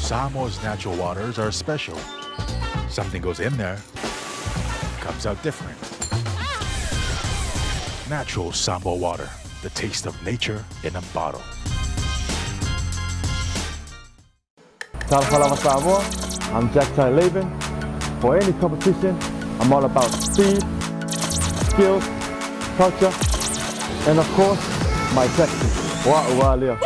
Samoa's natural waters are special. Something goes in there, comes out different. Natural Samoa water, the taste of nature in a bottle. Talofa lava Samoa, I'm Jack Tai Laban. For any competition, I'm all about speed, skills, culture, and of course, my tactics. Wa ua lea.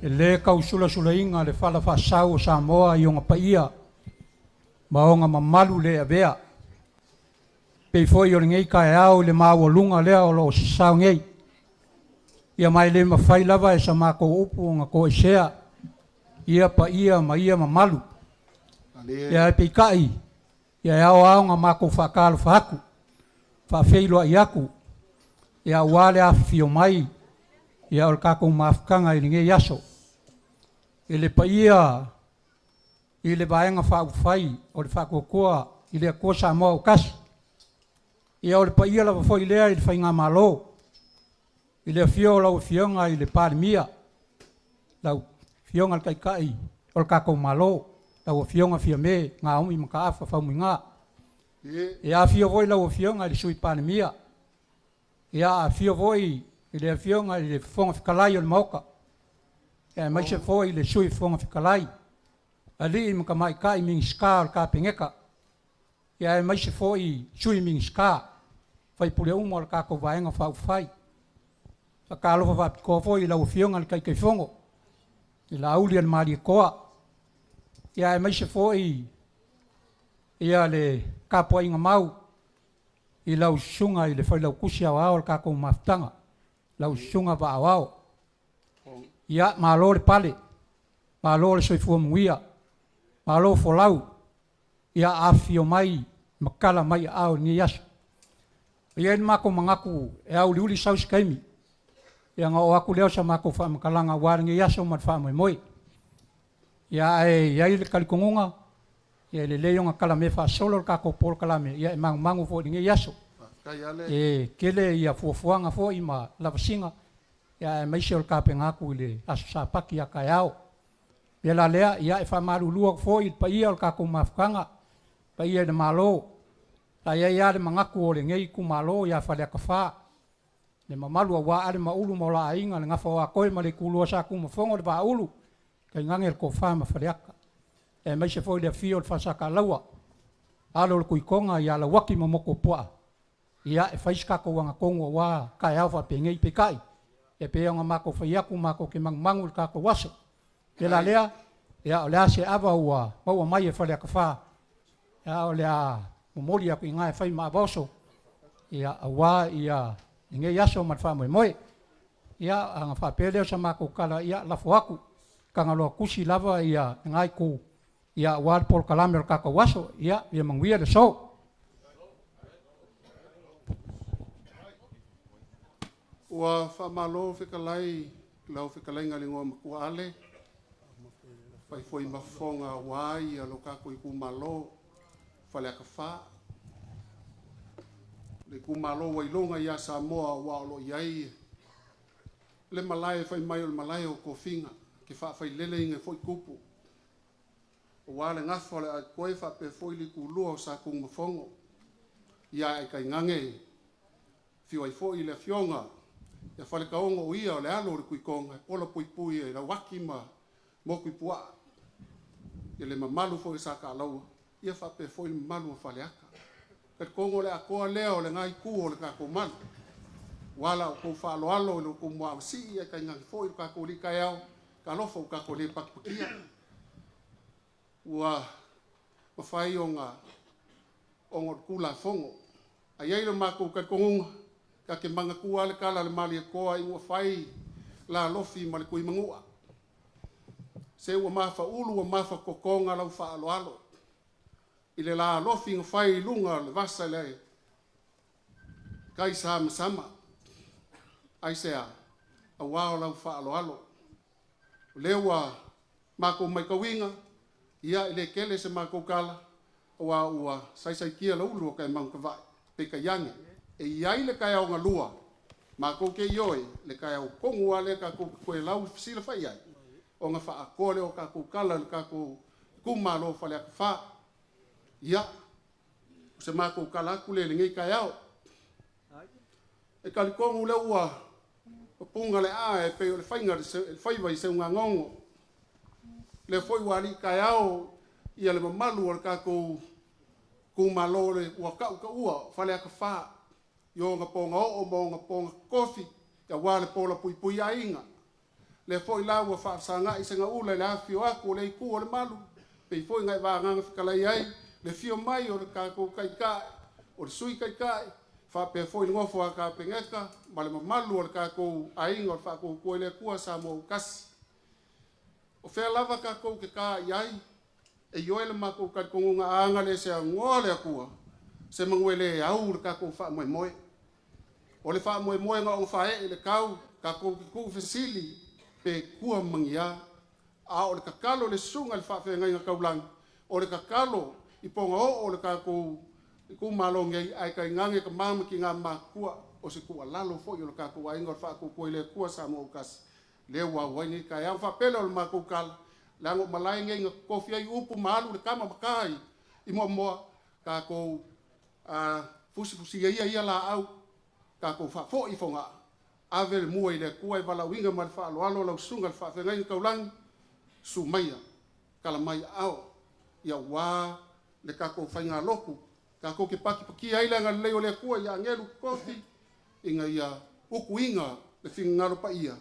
E lē tausulasulaina le fala faasau o Samoa i ona paia ma ona mamalu le avea. Pei foi o lenei taeao i le maualuga lea o lo o sasao nei. Ia ma e le mafai lava e sa matou upu ona toesea ia paia ma ia mamalu. Ia ae peitai, ia e ao lava ona matou faatalofa atu, faafeiloai atu, ia aua le afifio mai ia o le tatou mafutaga i lenei aso. I le paia i le Vaega Faaupufai o le Faatuatua i le Atua Samoa ua Tasi. Ia o le paia lava foi lea i le Faigamalo, i le afio o lau Afioga i le Palemia, lau Afioga i le Taitai o le tatou Malo, lau Afioga Fiame Naomi Mataafa Faumuina. Ia afio foi lau Afioga i le Sui Palemia, ia afio foi i le Afioga i le Fofoga Fetalai o le Maota, aemaise foi le Sui Fofoga Fetalai, alii ma tamaitai Minisita o le Kapeneta, aemaise foi Sui Minisita, sui usufono uma o le tatou Vaega Faaupufai. Faatalofa faapitoa foi i lau Afioga i le Taitaifono, i Laaulialemalietoa, aemaise foi le tapuaiga mau i lau Susuga i le Failautusi Aoao o le tatou Mafutaga, lau Susuga Vaaoao. Ia, malo le pale, malo le soifua manuia, malo folau, ia afifio mai ma tala mai aao i lenei aso. E i ai le matou manatu e auliuli sau se taimi, ia ona oo atu lea o sa matou faamatalaga aua lenei aso ma le faamoemoe. Ia ae i ai le talitonuga, ia e lelei ona talamē faasolo le tatou polokalame, ia e magumagu foi i lenei aso. E tele ia fuafuaga foi ma lavasiga, ia aemaise o le tapena atu i le aso Sapati a taeao. O le mea la lea, ia e faamalulu atu foi i le paia o le tatou mafutaga, paia i le Malo. Sa i ai lava le manatu o lenei itumalo ia Faleata 4, le mamalu aua Ale ma Ulu ma o la aiga, le gafa o Atoe ma le itulua sa Tumafono le Vaaulu, tainane le Tofa ma Faleata. Aemaise foi le afio o le Falesataalaua, alo o le Tuitoga ia Lauaki ma Motuopuaa, ia e fai se tatou agatonu aua taeao faapenei. Peitai, e pei ona matou fai atu, matou te magumagu i le tatou aso. O le mea la lea, ia o le a se ava ua maua mai e Faleata 4, ia o le a momoli atu i ina e fai ma ava oso, ia aua ia lenei aso ma le faamoemoe. Ia ona faapea lea o sa matou tala, ia lafo atu, Tagaloa tusi lava ia lena itu, ia aua le polokalame o le tatou aso. Ia, ia manuia le aso. Ua faamalo fetalai i lau fetalaiga i le igoa matua Ale, fai foi ma fofoga aua ia lo tatou itumalo Faleata 4. Le itumalo ua iloga ia Samoa ua o lo o i ai le malae fai mai o le malae o tofiga, ke faafailele inga foi tupu. Aua le gafa o le aetoe faapea foi le itulua o Satunumafono. Ia ae tainane Afio ai foi le Afioga ia Falekaogo o ia o le alo o le Tuitoga e pola puipui e Lauaki ma Motuipuaa, ia le mamalu foi o Sataalaua, ia faapea foi le mamalu o Faleata. Talitonu o le atoa lea o lena itu o le tatou malu. Ua la outou faaaloalo i lo outou muamasii ae tainane foi lo tatou alii taeao, talofa ua tatou le patipatia. Ua mafai ona ona o le Tulafono. Ae i ai lo matou talitonuga, ta te manatua lava le tala a le Malietoa ina ua fai la Alofi ma le Tuimanua. Se ua mafaulu ua mafakokoga lau faaaloalo i le la alofi na fai i luga o le vasa i le kaisamasama. Aisea? Auā o lau faaaloalo. O lea ua matou matauina, ia e le tele se matou tala, auā ua saisaitia le ulu o taemautavae, peitai ane, e i ai le taeao na lua, matou te ioe, le taeao tonu lava lea tatou te toe laufesilafai ai, ona faaatoa lea o tatou tala i le tatou itumalo o Faleata 4. Ia, o se matou tala atu lea i lenei taeao. E talitonu o lea ua puna le a e pei o le faiga le faiva i Seugagogo. Lea foi ua alii taeao ia le mamalu o le tatou itumalo ua tautaua Faleata 4 i ona poga oo ma ona poga tofi aua le pola puipui aiga. Lea foi la ua faafesagai segaula i le afifio atu o le itu o le malu, pei foi ona e vagaga fetalai ai le afio mai o le tatou Taitai, o le Sui Taitai, faapea foi le nofo a Kapeneta ma le mamalu o le tatou aiga o le Faatuatua i le Atua Samoa ua Tasi. O fea lava tatou te ta i ai, e ioe le matou talitonuga a aga le se agoa le Atua, se manu e le au le tatou faamoemoe. O le faamoemoe na ona faaee i le tau, tatou te tuufesili pe tua ma ni a. A o le tatalo i le susuga i le faafeagaiga taulagi, o le tatalo i pogaoo o le tatou itumalo nei, ae tainane tama ma tina matutua, o se tuualalo foi o le tatou aiga o le Faatuatua i le Atua Samoa ua Tasi, lea ua auai nei taeao. Faapea lea o le matou tala, leaga o malae nei na totofi ai upu ma alu le tama ma i Moamoa, tatou fusifusia ia ia laau, tatou faafoi i Fogaa, ave le mua i le Atua e valaauina ma le faaaloalo lau susuga i le faafeagaiga taulagi, susu maia, tala mai aao, aua le tatou faigalotu, tatou te patipatia ai le agalelei o le Atua i agelu totofi, ina ia utuina le finagalo paia,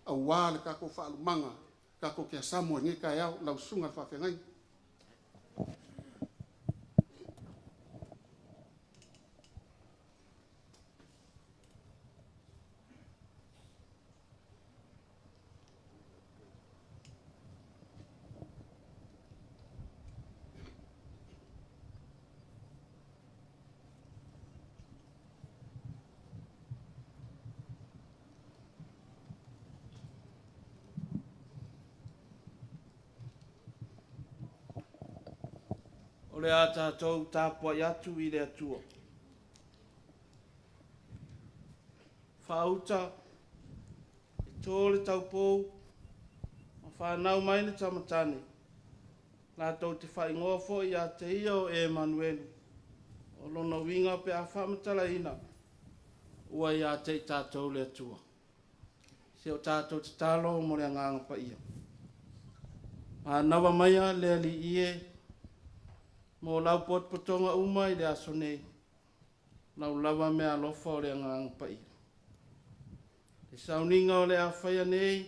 aua le tatou faalumaga, tatou te asamu ai lenei taeao, lau susuga i le faafeagaiga. O le a tatou tapuai atu i le Atua. Faauta, e to le taupou, ma whanau mai le tamatane. Lātou te whaingoa fo i a te ia o Emanuelu. O lona winga pe a whaamatalaina. Ua i a te i tātou le Atua. Se o tātou te talo mo le anganga pa ia. Manawa maia le ali ie mo lau potopotoga uma i le aso nei. Lau lava mea alofa o le anganga pa ia. Le sauniga o le a whaia nei,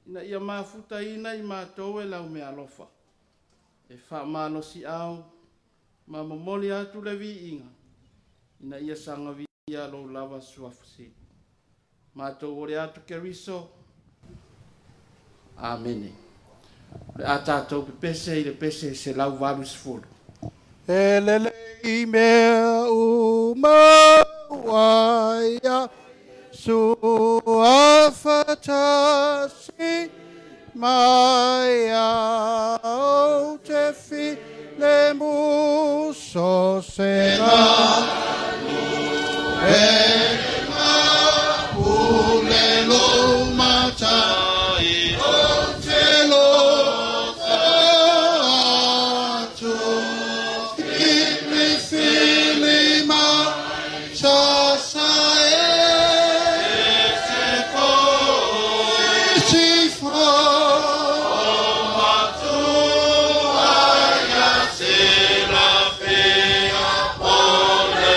ina ia mafuta ina i mātou e lau mea alofa. E whaamalosi au, ma momoli atu le viiga, ina ia sangavia lou lava suafusili. Mātou o le atu Keriso. Amene. Le a tātou pepese i le pese se lau 80. E lele i mea uma ia sua fatasi mai au te fi le muso se e lo matai o te lo atu fili fili ma sa sa e se fo si fo matua ia se la fea o le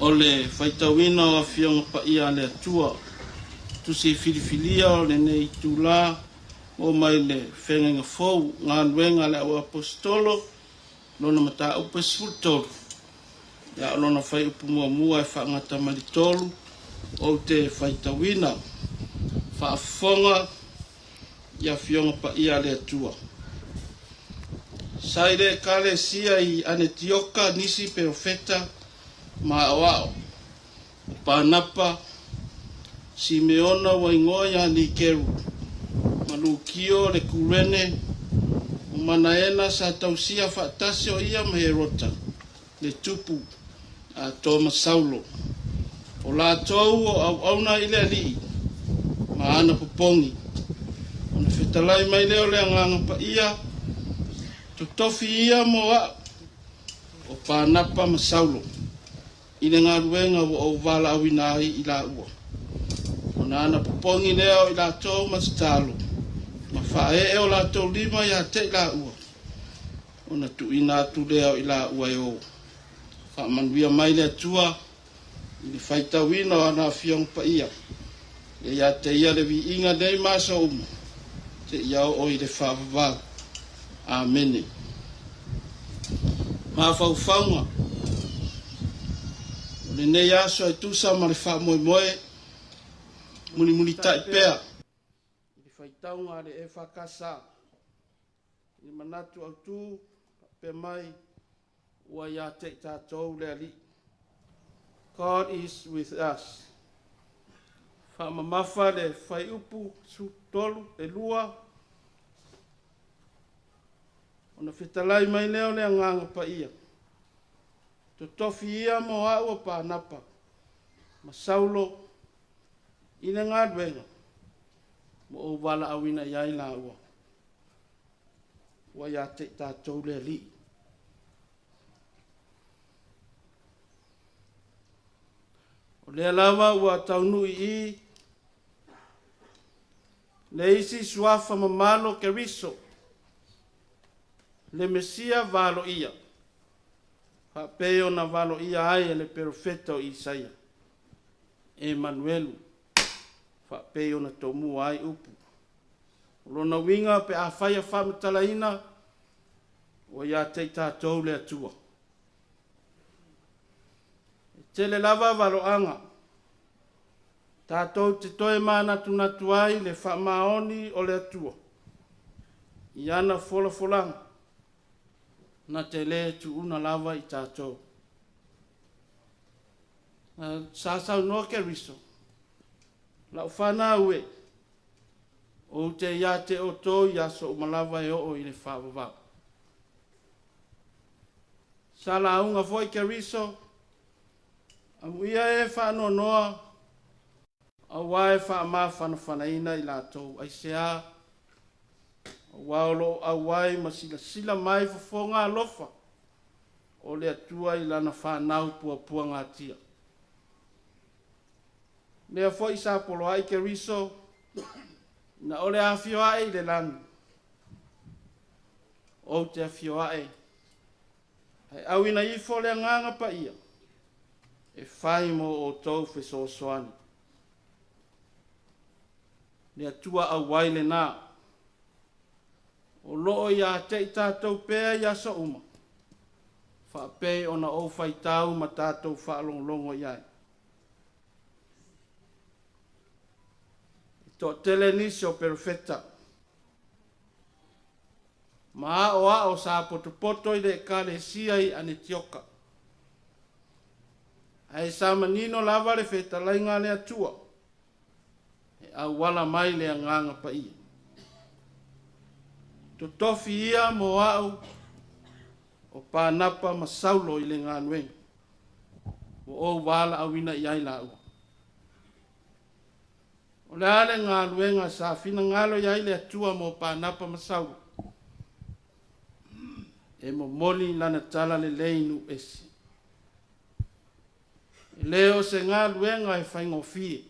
O le faitauina o Afioga Paia a le Atua, tusi filifilia o lenei itulā o mai le Feagaiga Fou, Galuega a le Au Aposetolo, lona mataupu e 13, ia o lona fuaiupu muamua e faagata mai le 3, ou te faitauina. Faafofoga i Afioga Paia a le Atua. Sa i le Ekalesia i Anetioka nisi perofeta ma aoao, o Panapa, Simeona ua igoa ia Nikeru, ma Lukio le Kurene, o Manaena sa tausia faatasi o ia ma Herota le tupu, atoa ma Saulo. O latou o auauna i le Alii ma ana popogi. Ona fetalai mai lea o le Agaga Paia, Totofi ia mo a'u o Panapa ma Saulo i le galuega ua ou valaauina ai i laua. Ona ana popogi lea o i latou ma tatalo, ma faaee o latou lima ia te i laua, ona tuuina atu lea o i laua e o. Faamanuia mai le Atua i le faitauina o ana Afioga Paia, e ia te ia le viiga nei ma aso uma, seia oo i le faavavau. Amene. Mafaufauga o lenei aso e tusa ma le faamoemoe mulimulitai pea i le faitauga a le EFKS i le manatu autu faapea mai, ua ia te i tatou le Alii. God is with us. Faamamafa le fuaiupu 13 e 2, ona fetalai mai lea o le Agaga Paia, Totofi ia mo a'u o Panapa ma Saulo i le galuega ua ou valaauina i ai laua, ua ia te i tatou le Alii. O lea lava ua taunuu i i le isi suafa mamalu o Keriso, le Mesia valoia, faapei ona valoia ai e le perofeta o Isaia, Emanuelu, faapei ona tomua ai upu. O lona uiga pe afai a faamatalaina, ua ia te i tatou le Atua. E tele lava valoaga tatou te toe manatunatu ai le faamaoni o le Atua i ana folafolaga na te lē tuuna lava i tatou. Na sa saunoa Keriso, Lau fanau e, ou te ia te outou i aso uma lava e oo i le faavavau. Sa lauga foi Keriso, Amuia e faanoanoa, auā e faamafanafanaina i latou. Aisea? Auā o lo o auai ma silasila mai fofoga alofa o le Atua i lana fanau puapuagatia. Lea foi sa poloai Keriso, ina o le afio ae i le lagi, ou te afio ae, ae auina ifo le Agaga Paia e fai mo outou fesoasoani. Le Atua auai lena, o loo ia te i tatou pea i aso uma, faapei ona ou faitau ma tatou faalogologo i ai. E toatele nisi o perofeta ma aoao sa potopoto i le Ekalesia i Anetioka, ae sa manino lava le fetalaiga a le Atua e auala mai le Agaga Paia. Totofi ia mo a'u o Panapa ma Saulo i le galuega ua ou valaauina i ai laua. O le a le galuega sa finagalo i ai le Atua mo Panapa ma Saulo? E momoli lana tala lelei i nuu ese. E le o se galuega e faigofie.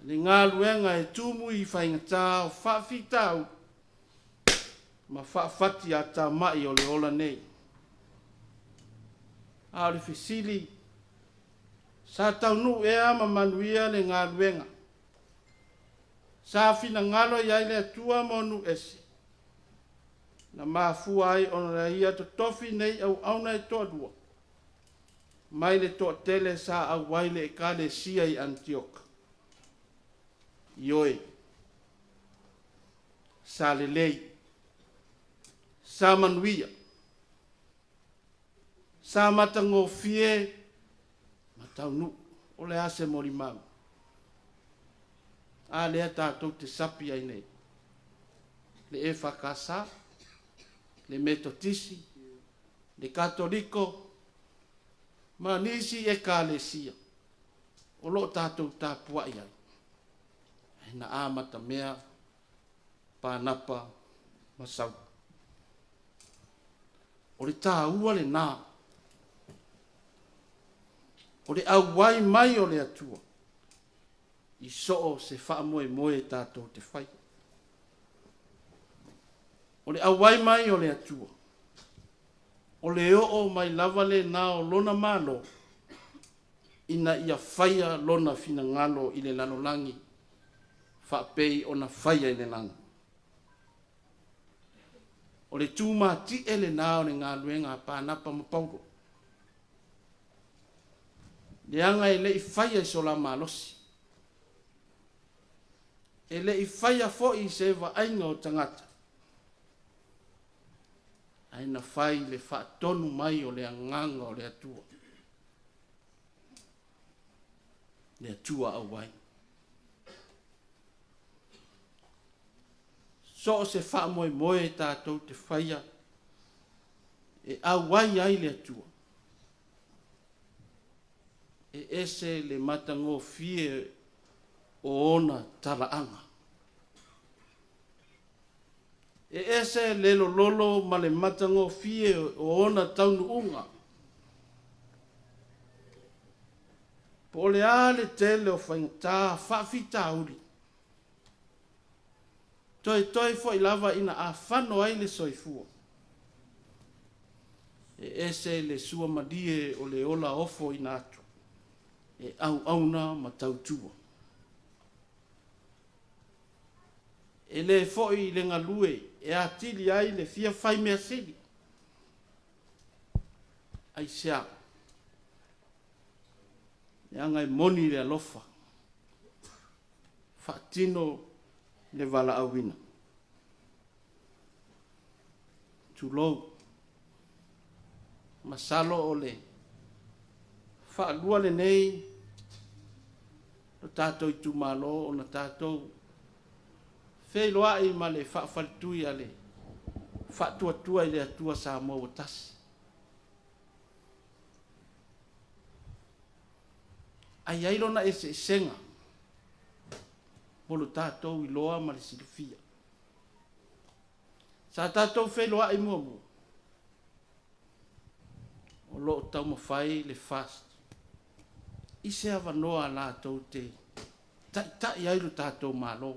Le galuega e tumu i faigatā o faafitauli ma faafati a tama'i o le ola nei. A o le fesili, sa taunuu ea ma manuia le galuega sa finagalo i ai le Atua mo Nuuese, na mafua ai ona Ia totofi nei auauna e toalua mai le toatele sa auai le Ekalesia i Anitioka? Ioe, sa lelei, sa manuia, sa matagofie ma taunuu. O le a se molimau? A lea tatou te sapi ai nei, le EFKS, le Metotisi, le Katoliko ma nisi Ekalesia o lo o tatou tapuai ai, ae na amatamea Panapa ma Saulo. O le taua lena o le auai mai o le Atua i so o se faamoemoe tatou te faia. O le auai mai o le Atua, o le oo mai lava lena o Lona Malo ina ia faia Lona finagalo i le lalolagi faapei ona faia i le lagi. O le tumatie lena o le galuega a Panapa ma Paulo, leaga e le i faia i so la malosi, e le i faia foi i se vaaiga o tagata, ae na fai i le faatonu mai o le Agaga o le Atua, le Atua auai. So o se faamoemoe tatou te faia e auai ai le Atua, e ese le matagofie o ona talaaga. E ese le lololo ma le matagofie o ona taunuuga. Po o le a le tele o faigata faafitauli, toetoe foi lava ina afano ai le soifua. E ese le suamalie o le ola ofoina atu e auauna ma tautua. E le foi le galue e atili ai le fia fai mea sili. Aisea? Leaga e moni le alofa, faatino le valaauina. Tulou, masalo o le faalua lenei o tatou itumalo ona tatou feiloai ma le faafaletui a le Faatuatua i le Atua Samoa ua Tasi. Ae i ai lona eseesega mo lo tatou iloa ma le silafia. Sa tatou feiloai muamua, o lo o taumafai le FAST i se avanoa latou te taitai ai lo tatou Malo.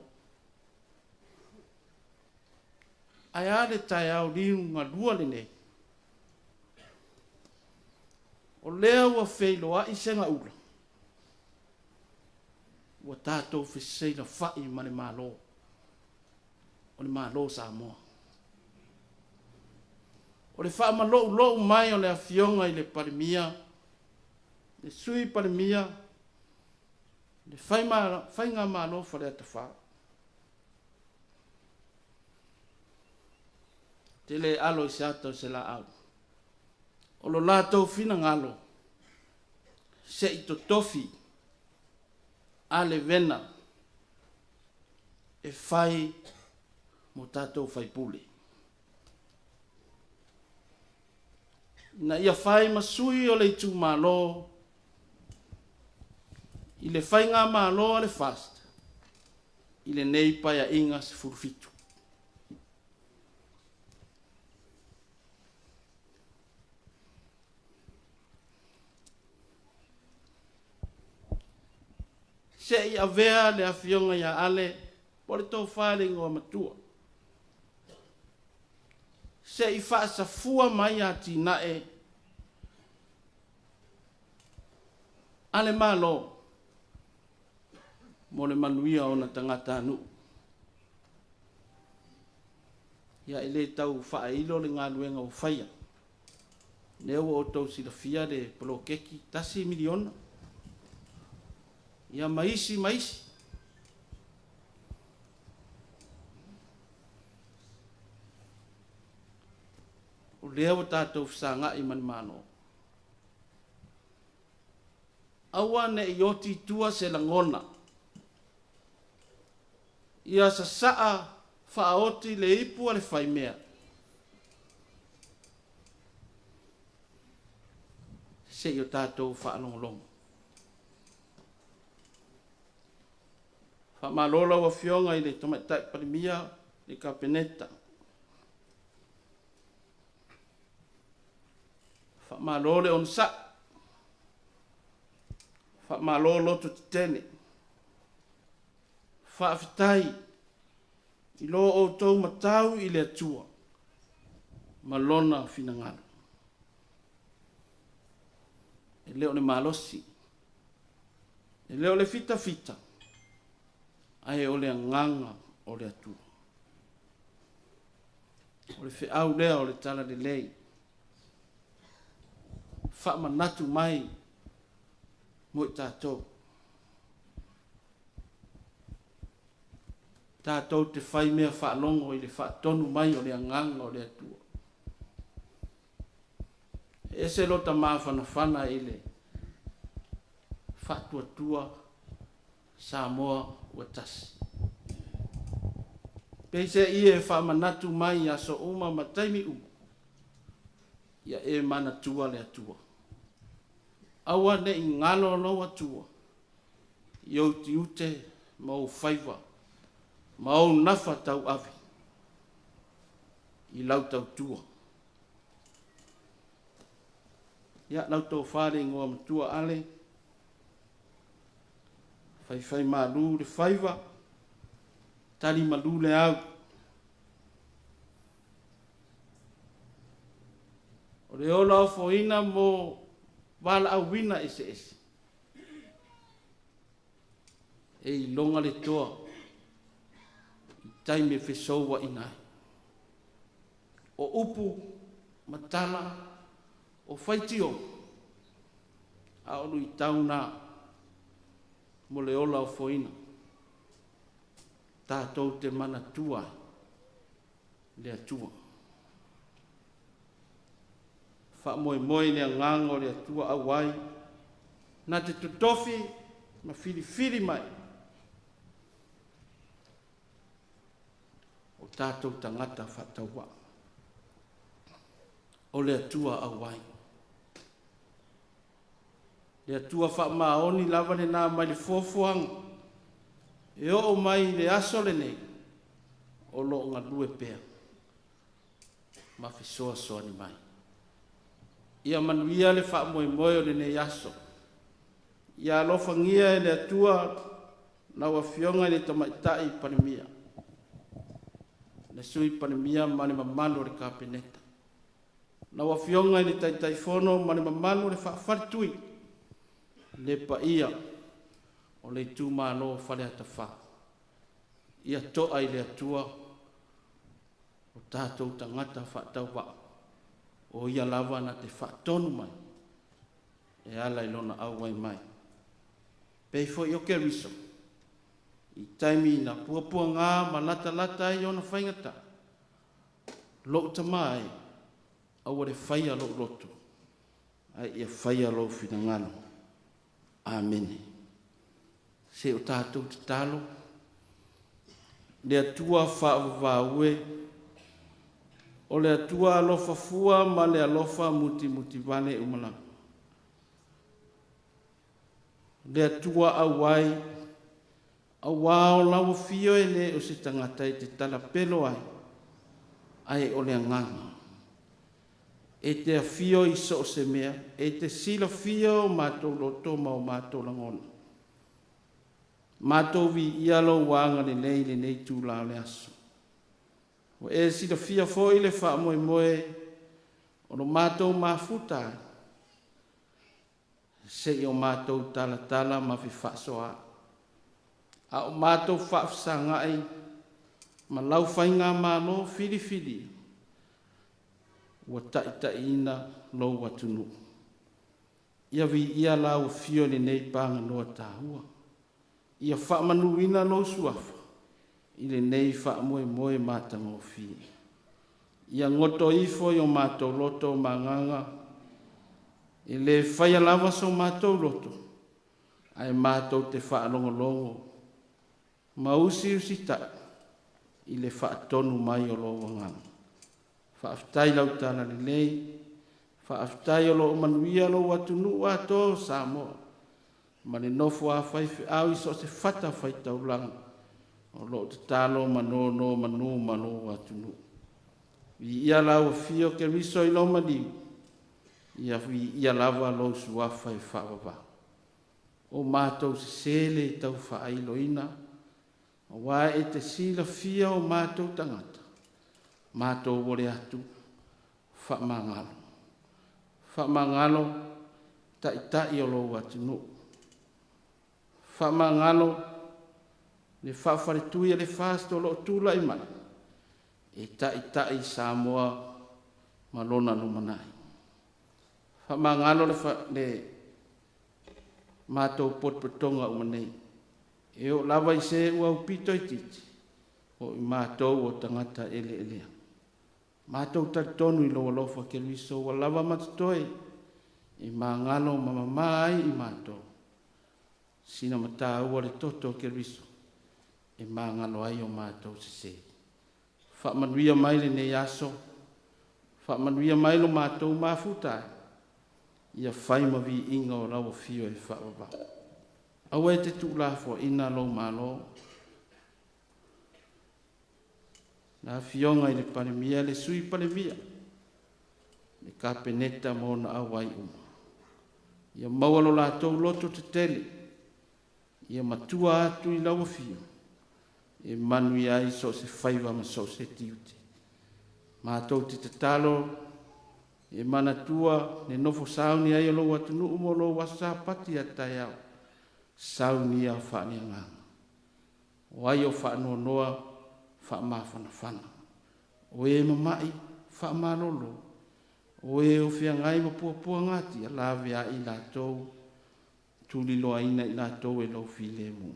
Ae a le taeao liugalua lenei? O lea ua feiloai segaula, ua tatou feseilafa'i ma le Malo, o le Malo o Samoa. O le faamaloulou mai o le Afioga i le Palemia, le Sui Palemia, le Faigamalo Faleata 4. Te le alo i se ata o se laau. O lo latou finagalo, se i totofi a le vena e fai mo tatou faipule. Ina ia fai ma sui o le itumalo i le Faigamalo a le FAST i lenei Paeaiga 17. Se i avea le Afioga ia Ale po o le Tofa i le Igoamatua, se i faasafua mai atinae. a le Malo mo le manuia o ona tagatanuu. Ia e le tau faailo le galuega ua faia. Lea ua outou silafia le poloketi $1 miliona, ia ma isi ma isi. O lea ua tatou fesagai ma le Malo. Aua ne i oti i tua se lagona, ia sasaa faaoti le ipu a le faimea, se i o tatou faalogologo. Faamalo lau Afioga i le Tamaitai Palemia, le Kapeneta. Faamalo le onosai, faamalo loto tetele. Faafetai i lo outou matau i le Atua ma Lona finagalo. E le o le malosi, e le o le fitafita, ae o le agaga o le Atua. O le feau lea o le Talalelei, faamanatu mai mo i tatou. Tatou te fai mea faalogo i le faatonu mai o le agaga o le Atua. E ese lota mafanafana i le faatuatua Samoa ua tasi. Peiseai e faamanatu mai i aso uma ma taimi uma, ia e manatua le Atua. Aua ne i galo lou Atua i ou tiute ma ou faiva ma ou nafa tauave i lau tautua. Ia, lau tofa le igoa matua Ale, faifaimalu le faiva, tali malu le au. O le ola ofoina mo valaauina eseese, e iloga le toa i taimi e fesouaina ai. O upu ma tala o faitio, a o luitau na mo le ola ofoina. Tatou te manatua ai le Atua. Faamoemoe i le agaga o le Atua auai na te totofi ma filifili mai o tatou tagata faatauvaa. O le Atua auai. Le Atua faamaoni lava lena mai le foafoaga e oo mai i le aso lenei o lo o galue pea ma fesoasoani mai. Ia manuia le faamoemoe o lenei aso. Ia alofagia e le Atua lau Afioga i le Tamaitai Palemia, le Sui Palemia ma le mamalu o le Kapeneta. Lau Afioga i le Taitaifono ma le mamalu o le Faafaletui, le paia o le itumalo o Faleata 4. Ia to'a i le Atua o tatou tagata faatauvaa, o Ia lava na te faatonu mai e ala i Lona auai mai. Pei foi o Keriso, i taimi na puapuaga ma latalata ai ona faigata, Lou tama e, aua le faia lou loto, ae ia faia lou finagalo. Amene. Se o tatou tatalo, le Atua faavavau e, o le Atua alofa fua ma le alofa mutimutivale uma lava. Le Atua auai, auā o lau afio e le o se tagata e te talapelo ai, ae o le agaga. E te afio i so o se mea, e te silafia o matou loto ma o matou lagona. Matou viia lou agalelei i lenei itula o le aso. Ua e silafia foi le faamoemoe o lo matou mafuta ai. Se'i o matou talatala ma fefaasoaai, a o matou faafesagaai ma lau faigamalo filifilia ua taitaiina lou atunuu. Ia viia lau afio i lenei paganoa taua, ia faamanuina lou suafa i lenei faamoemoe matagofie. Ia goto ifo i o matou loto ma agaga, e lē faia lava so matou loto, ae matou te faalogologo ma usiusitai i le faatonu mai o lou Agaga. Faafetai lau talalelei, faafetai o lo o manuia lou atunuu atoa o Samoa ma le nofo a faifeau i so o se fatafaitaulaga o lo o tatalo ma nonomanu ma lou atunuu. Viia lau afio Keriso i lou maliu, ia viia lava lou suafa e faavavau. O matou sesē le tau faailoina, auā e te silafia o matou tagata, matou ole atu faamagalo. Faamagalo Taitai o lou atunuu, faamagalo le faafaletui a le FAST o lo o tulai mai e taitai Samoa ma lona lumanai. Faamagalo le matou potopotoga uma nei, e oo lava i se ua aupito itiiti, o i matou o tagata eleelea. Matou talitonu i lou alofa Keriso ua lava ma totoe e magalo ma mamā ai i matou. Sina mataua le toto o Keriso e magalo ai o matou sesē. Faamanuia mai lenei aso, faamanuia mai lo matou mafuta ai, ia fai ma viiga o lau afio e faavavau. Aua e te tuulafoaiina lou Malo, le Afioga i le Palemia, le Sui Palemia, le Kapeneta ma ona auai uma. Ia maua lo latou loto tetele, ia matua atu i lau afio e manuia ai so o se faiva ma so o se tiute. Matou te tatalo e manatua le nofo sauni ai o lou atunuu mo lou aso Sapati a taeao, saunia faaleagaga. O ai o faanoanoa, faamafanafana. O e mama'i, faamalolo. O e o feagai ma puapuagatia, laveai i latou, tuliloaina i latou e lou filemu.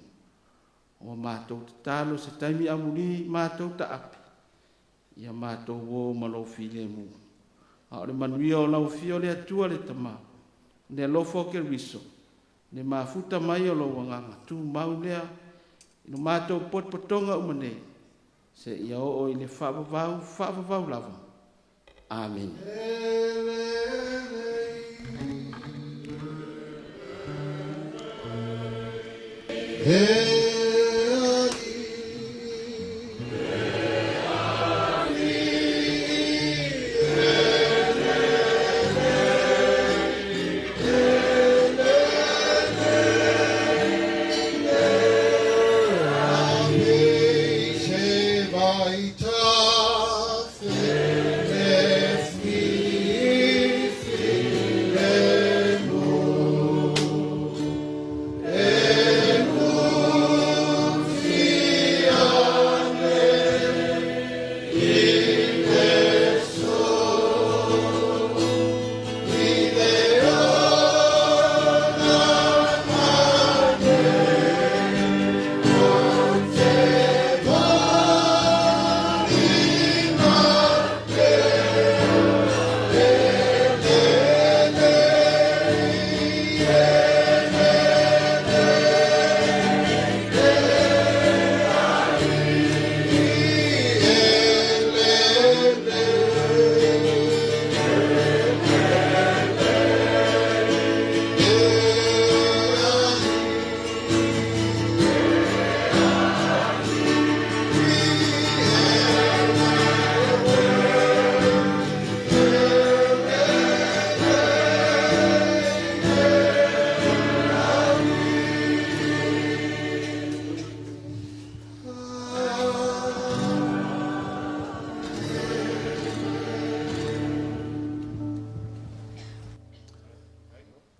Ua matou tatalo se taimi amuli matou taape, ia matou o ma lou filemu. A o le manuia o lau afio le Atua le Tama, le alofa o Keriso, le mafuta mai o lou Agaga tumau lea i lo matou potopotoga uma nei, seia oo i le faavavau, faavavau lava. Amene.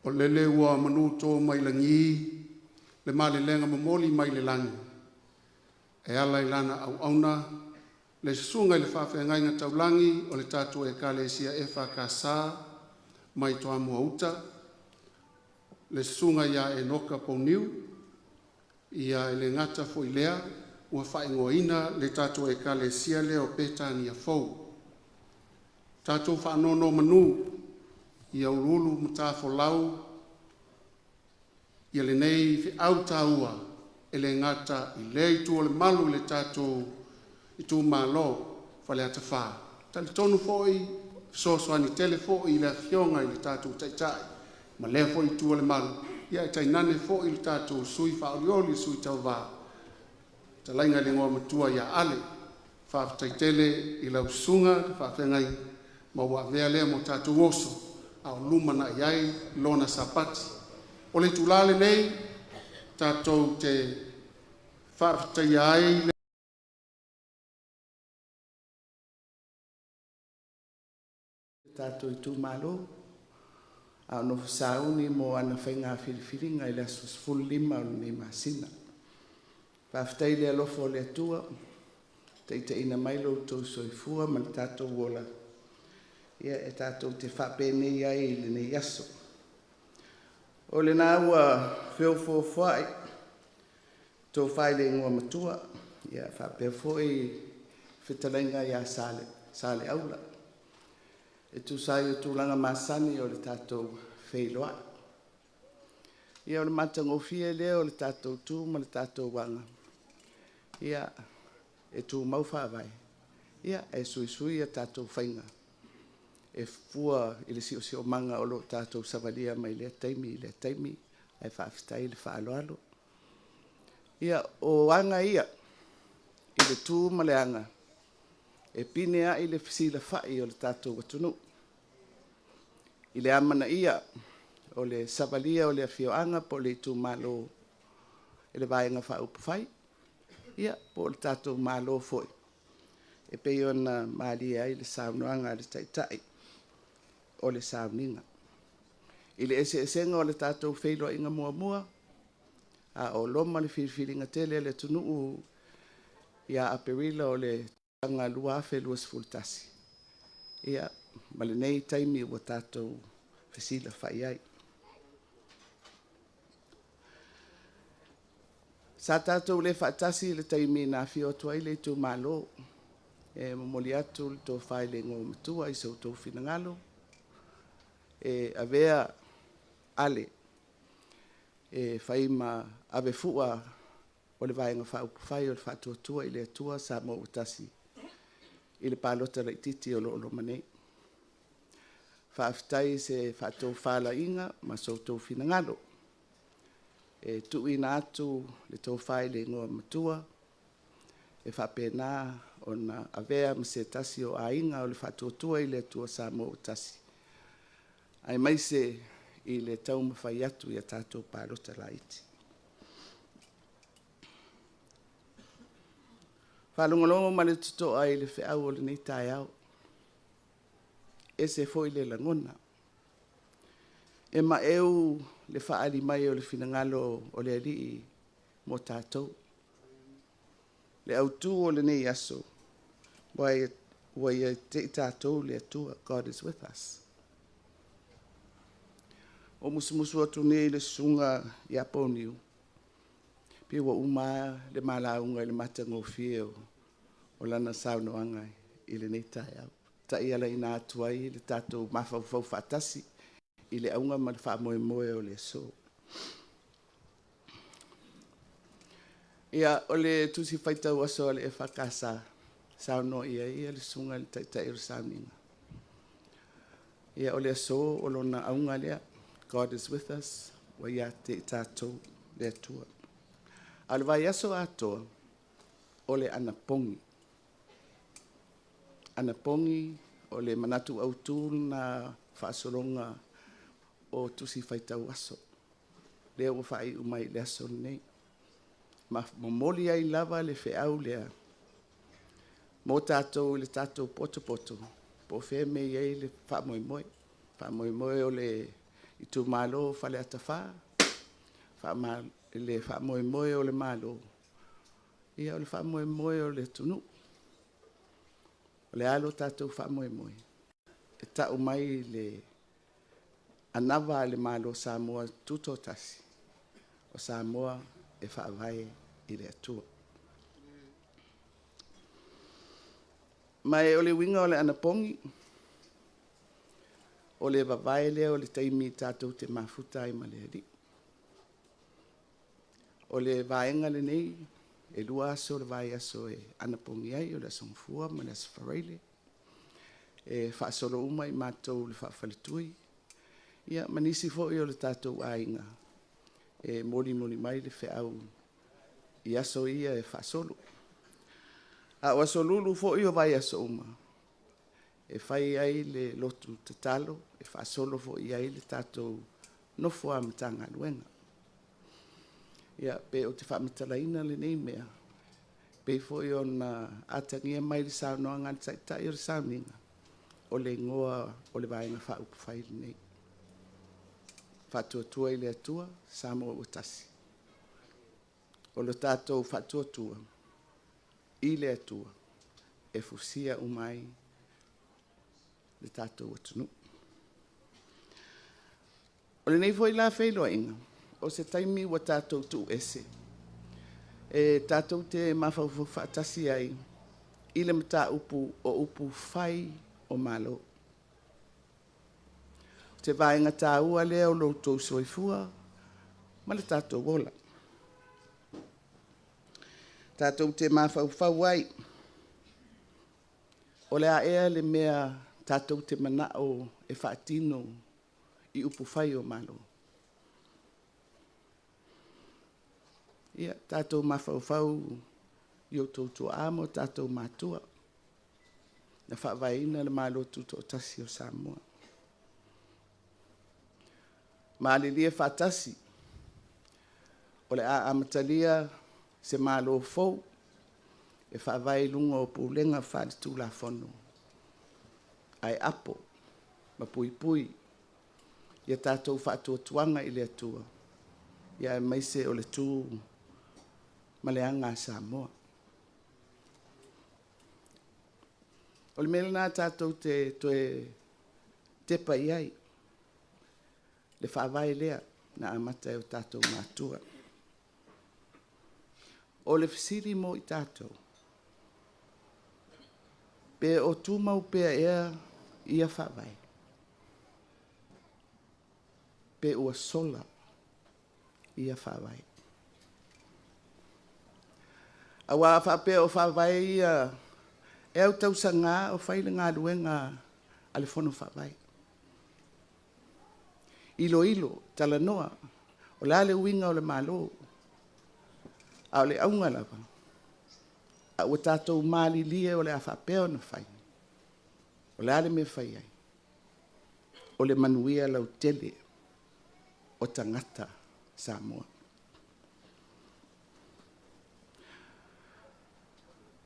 O lele ua manuto mai lagi le malelega momoli mai le lagi e ala i lana auauna le susuga i le faafeagaiga taulagi o le tatou Ekalesia EFKS mai Toamua Uta, le susuga ia Enoka Poniu. Ia e le gata foi i lea ua faaigoaina le tatou Ekalesia lea o Petania Fou. Tatou faanonomanu ia uluulu matafolau ia lenei feau taua e le gata i lea itu o le malu i le tatou itumalo Faleata 4, e talitonu foi e fesoasoani tele foi i le Afioga i le tatou Taitai ma lea foi itu o le malu, ae tainane foi le tatou sui faaolioli, le sui tauva le fetalaiga i le Igoamatua ia Ale. Faafetai tele i lau susuga i le faafeagaiga ma ua avea lea ma tatou uso a o lumanai ai lona Sapati. O le itula lenei tatou te faafetaia ai Tatou itumalo, a o nofo sauni mo ana faiga filifiliga i le aso 15 o lenei masina. Faafetai i le alofa o le Atua ua taitaiina mai lo outou soifua ma le tatou ola, ia e tatou te faapenei ai i lenei aso. O lena ua feofoofoai le tofa i le Igoamatua, ia faapea foi le fetalaiga ia Saleaula e tusa ai o tulaga masani o le tatou feiloai. Ia o le matagofie lea o le tatou tu ma le tatou aga, ia e tumau faavae, ae suisui a tatou faiga e fua i le siosiomaga o lo o tatou savalia mai lea taimi i lea taimi, ae faafetai le faaaloalo. Ia, o aga ia i le tu ma le aga e pine ai le fesilafai o le tatou atunuu i le amanaia o le savalia o le afioaga po o le itumalo e le Vaega Faaupufai, ia po o le tatou Malo foi e pei ona malie ai le saunoaga a le Taitai o le sauniga. I le eseesega o le tatou feiloaiga muamua a o loma le filifiliga tele a le atunuu ia Aperila o le tausaga 2021, ia, ma lenei taimi ua tatou fesilafai ai. Sa tatou le faatasi i le taimi na afio atu ai le itumalo, e momoli atu le tofa i le Igoamatua i so outou finagalo e avea Ale e fai ma avefua o le Vaega Faaupufai o le Faatuatua i le Atua Samoa ua Tasi i le palota laitiiti o lo o loma nei. Faafetai i se faatofalaiga ma so outou finagalo e tuuina atu le tofa i le Igoamatua e faapena ona avea ma se tasi o aiga o le Faatuatua i le Atua Samoa ua Tasi, aemaise i le taumafai atu i tatou palota laiti. E faalogologo ma le totoa i le feau o lenei taeao, e ese foi le lagona. E maeu le faaali mai o le finagalo o le Alii mo tatou. Le autu o lenei aso, ua ia te i tatou le Atua, God is with us. Ua musumusu atu nei le susuga ia Poniu, pei ua uma lava le ma lauga i le matagofie o lana saunoaga i lenei taeao, taialaina atu ai le tatou mafaufau faatasi i le auga ma le faamoemoe o le aso. Ia, o le Tusi Faitau Aso a le EFKS, saunoa i ai le Susuga i le Taitai o le Sauniga. Ia, o le aso o lona auga lea, God is with us, ua ia te i tatou le Atua. A o le vaiaso atoa, o le anapogi. Anapogi o le manatu autu lena faasologa o Tusi Faitau Aso, lea ua faaiu mai i le aso lenei. Ma momoli ai lava le feau lea mo tatou i le tatou potopoto, po o fea le mea e i ai le faamoemoe. Faamoemoe o le itumalo o Faleata 4, le faamoemoe o le Malo, ia o le faamoemoe o le atunuu. O le a lo tatou faamoemoe? E tau mai le anava a le Malo o Samoa Tutoatasi, o Samoa e Faavae i le Atua. Ma o le uiga o le anapogi, o le vavae lea o le taimi tatou te mafuta ai ma le Alii. O le vaega lenei, e 2 aso o le vaiaso e anapogi ai, o le aso Gafua ma le aso Faraile, e faasolo uma i matou o le faafaletui ma nisi foi o le tatou aiga e molimoli mai le feau i aso ia e faasolo. A o aso Lulu foi o vaiaso uma, e fai ai le lotu tatalo e faasolo foi i ai le tatou nofo a Matagaluega. Ia, pe ou te faamatalaina lenei mea, pei foi ona atagia mai i le saunoaga a le Taitai o le sauniga, o le igoa o le Vaega Faaupufai lenei, Faatuatua i le Atua Samoa ua Tasi. O le tatou faatuatua i le Atua e fusia uma ai le tatou atunuu. O lenei foi la feiloaiga, o se taimi ua tatou tuu ese e tatou te mafaufau faatasi ai i le mataupu o upu fai o Malo. O se vaega taua lea o lo outou soifua ma le tatou ola. Tatou te mafaufau ai, o le a ea le mea tatou te manao e faatino i upufai o Malo? Ia tatou mafaufau i outou tuaa ma o tatou matua na faavaeina le Malo Tutoatasi o Samoa. Malilie faatasi, o le a amatalia se Malo fou e faavae i luga o pulega faale-Tulafono ae apo ma puipui ia tatou faatuatuaga i le Atua, aemaise o le tu ma le aga a Samoa. O le mea lena tatou te toe tepa i ai, le faavae lea na amata e o tatou matua. O le fesili mo i tatou, pe o tumau pea ea ia faavae? Pe ua sola ia faavae? Aua a faapea o faavae ia e autausaga o fai le galuega a le Fono Faavae, iloilo, talanoa, o le a le uiga o le Malo? A o le auga lava, a ua tatou malilie o le a faapea ona fai, o le a le mea e fai ai? O le manuia lautele o tagata Samoa.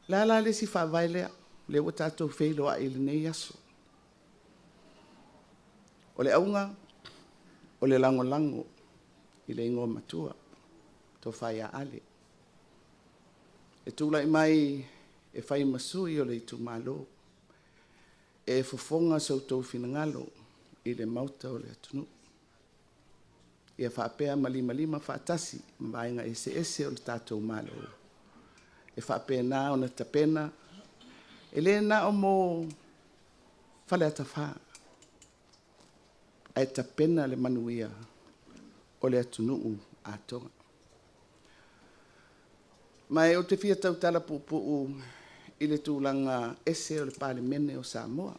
O le a la le isi faavae lea, lea ua tatou feiloai i lenei aso? O le auga, o le lagolago i le Igoamatua le Tofa ia Ale e tulai mai e fai ma sui o le itumalo e fofoga so outou finagalo i le Maota o le atunuu, ia faapea ma limalima faatasi ma vaega eseese o le tatou Malo e faapena ona tapena, e le na o mo Faleata 4, ae tapena le manuia o le atunuu atoa. Ma ou te fia tautala puupuu i le tulaga ese o le Palemene o Samoa.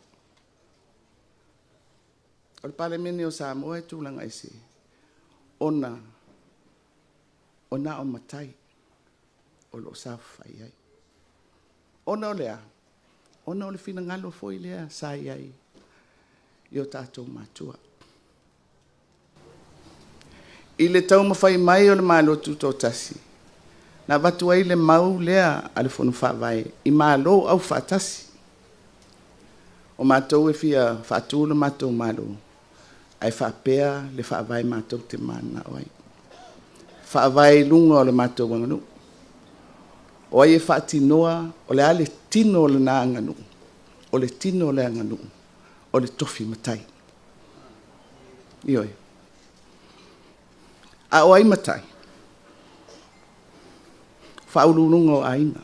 O le Palemene o Samoa e tulaga ese ona na o matai o lo o saofafai ai. Ona o le a? Ona o le finagalo foi lea sa i ai i o tatou matua. I le taumafai mai o le Malo Tutoatasi, na avatu ai le mau lea a le Fono Faavae i Malo Aufaatasi, o matou e fia faatu le matou Malo, ae Ae faapea le faavae matou te mananao ai. Faavae i luga o le matou aganuu. O ai e faatinoa, o le a le tino o lena aganuu? O le tino o le aganuu, o le tofi matai. Ioe. A o ai matai? Faauluuluga o aiga,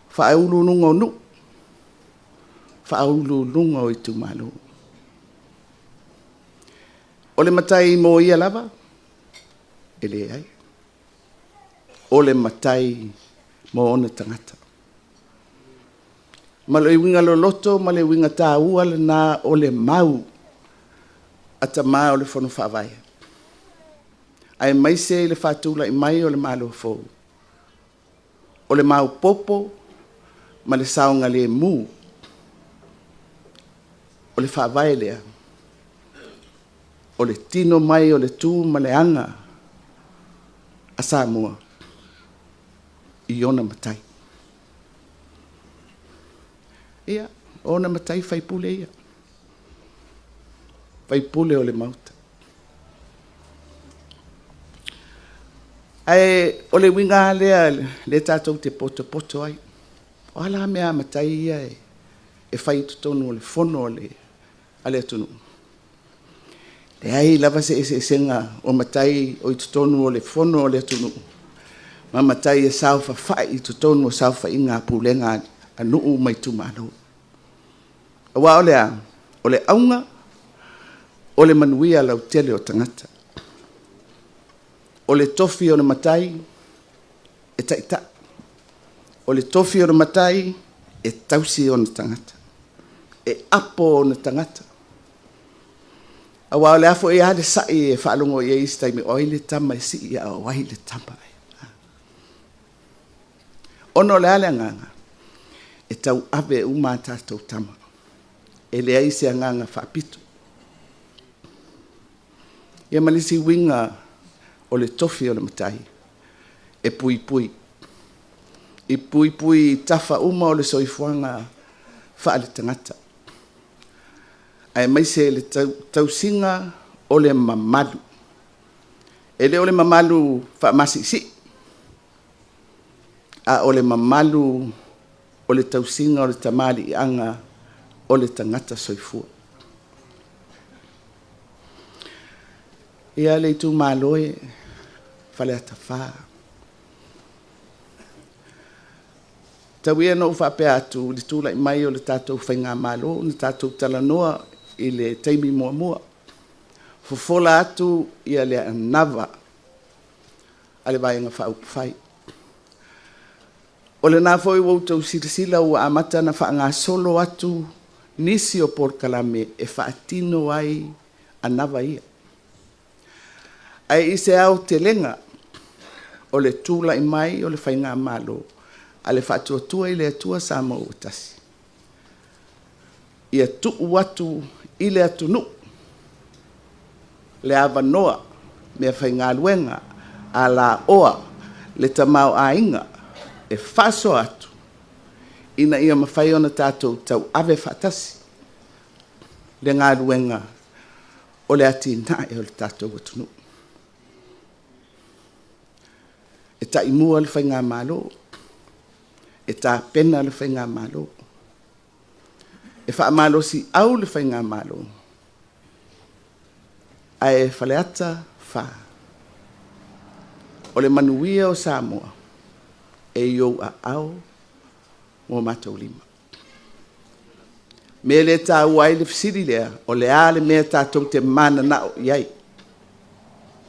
faauluuluga o nuu, faauluuluga o itumalo. O le matai mo ia lava? E leai. O le matai mo ona tagata. Ma le uiga loloto ma le uiga taua lena o le mau a tama o le Fono Faavae, aemaise i le faatulai mai o le Malo fou, o le maopoopo ma le saogalemu o le faavae lea, o le tino mai o le tu ma le aga a Samoa i ona matai. Ia, o ona matai faipule ia, faipule o le Maota. Ae o le uiga lava lea lea tatou te potopoto ai, o a la mea a matai ia e fai i totonu o le Fono a le atunuu? E leai lava se eseesega o matai o i totonu o le Fono a le atunuu ma matai e saofafai i totonu o saofaiga a pulega a nuu ma itumalo. Aua o le a? O le auga, o le manuia lautele o tagata. O le tofi o le matai, e taitai. O le tofi o le matai, e tausi ona tagata, e apo ona tagata. Aua o le a foi lava le sai e faalogo i ai i isi taimi, o ai le tama e sii a o ai le tama e… Ona o le a le agaga? E tauave uma a tatou tama, e leai se agaga faapito. Ia ma le isi uiga o le tofi o le matai, e puipui. E puipui i tafa uma o le soifuaga faaletagata, aemaise le tausiga o le mamalu. E le o le mamalu faamasiisii, a o le mamalu o le tausiga o le tamaliiaga o le tagata soifua. Ia le itumalo e Faleata 4, tau ia ina ou faapea atu i le tulai mai o le tatou faigamalo na tatou talanoa i le taimi muamua, fofola atu le anava a le Vaega Faaupufai. O lena foi ua outou silasila ua amata ona faagasolo atu nisi o polokalame e faatino ai anava ia. Ae i se aotelega o le tulai mai o le faigamalo a le Faatuatua i le Atua Samoa ua Tasi, ia tuu atu i le atunuu le avanoa, meafaigaluega, alaoa, le tamaoaiga e faasoa atu ina ia mafai ona tatou tauave faatasi le galuega o le atinae o le tatou atunuu. E taimua le faigamalo, e tapena le faigamalo, e faamalosiau le faigamalo, ae Faleata 4, o le manuia o Samoa, e i ou aao ma o matou lima. O le mea lea e taua ai le fesili lea, o le a le mea tatou te mananao i ai?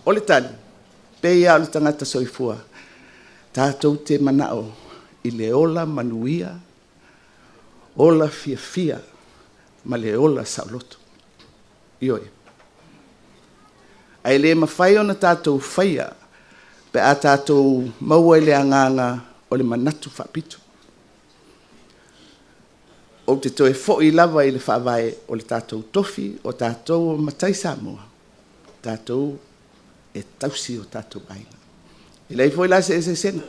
O le tali, e pei lava o le tagata soifua, tatou te manao i le ola manuia, ola fiafia ma le ola saoloto. Ioe. Ae le mafai ona tatou faia pe a tatou maua i le agaga o le manatu faapito. Ou te toe foi lava i le faavae o le tatou tofi, o tatou o matai Samoa, o tatou e tausi o tatou aiga. E leai foi la se eseesega,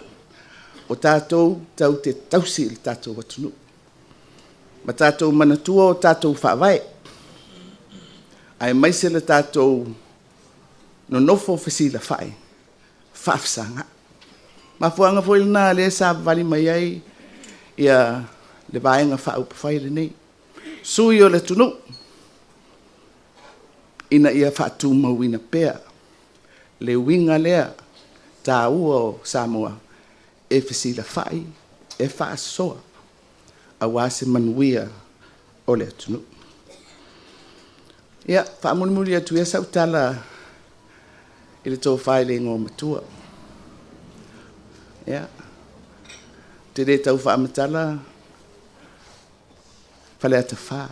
o tatou tatou te tausi lo tatou atunuu ma tatou manatua o tatou faavae. Aemaise le tatou nonofo fesilafai faafesagai. Mafuaaga foi lena lea savavali mai ai ia le Vaega Faaupufai lenei, sui o le atunuu ina ia faatumauina pea le uiga lea taua o Samoa e fesilafai, e faasoa aua se manuia o le atunuu. Ia, faamulimuli atu ia sau tala i le tofa i le Igoamatua. Ia, ou te le tau faamatala Faleata 4,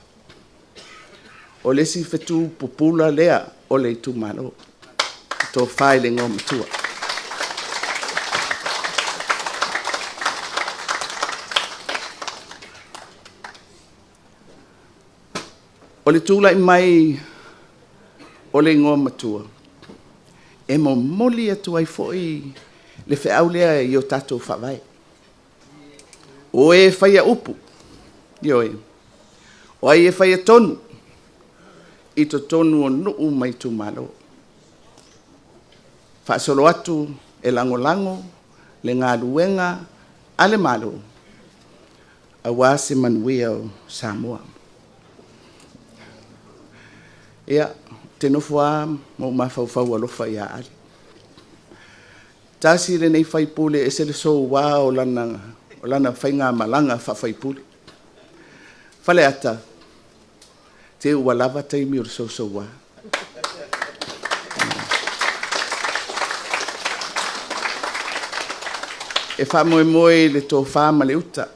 o le isi fetu pupula lea o le itumalo, le tofa i le Igoamatua. O le tulai mai o le Igoamatua, e momoli atu ai foi le feau lea i o tatou faavae, o e faia upu, ioe, o ai e faia tonu i totonu o nuu ma itumalo. Faasolo atu e lagolago le galuega a le Malo aua se manuia o Samoa. Ia, ou te nofo lava ma ou mafaufau alofa ia Ale. Tasi lenei sui usufono e ese le soua o lana faigamalaga faa-sui usufono. Faleata, se ua lava taimi o le sousouā. E faamoemoe i le tofa ma le uta,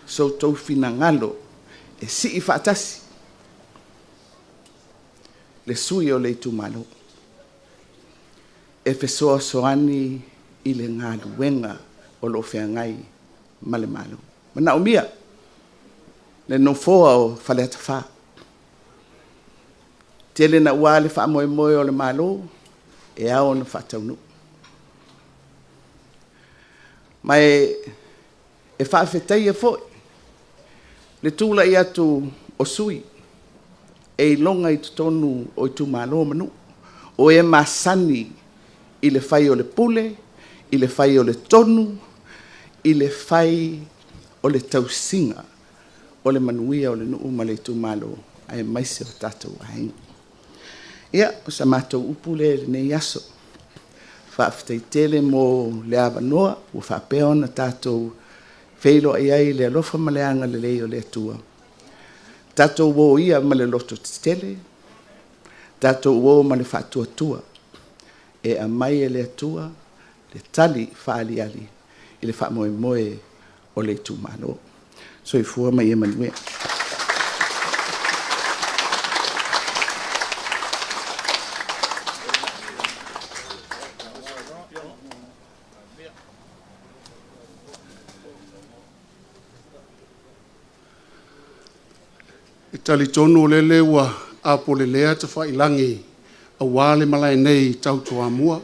so outou finagalo e sii faatasi le sui usufono o le itumalo e fesoasoani i le galuega o lo o feagai ma le Malo. E manaomia le Nofoa o Faleata 4. E tele naua le faamoemoe o le Malo e ao ona faataunuu. Ma e faafetaia foi le tulai atu o sui usufono e iloga i totonu o itumalo ma nuu, o e masani i le fai o le pule, i le fai o le tonu, i le fai o le tausiga o le manuia o le nuu ma le itumalo, aemaise o tatou aiga. Ia, o sa matou upu lea i lenei aso. Faafetai tele mo le avanoa ua faapea ona tatou feiloai ai i le alofa ma le agalelei o le Atua. Tatou o ia ma le lototetele, tatou o ma le faatuatua e aumai e le Atua le tali faaaliali i le faamoemoe o le itumalo. Soifua ma ia manuia. E talitonu o lele ua apolelea tafailagi aua le malae nei tau Toamua,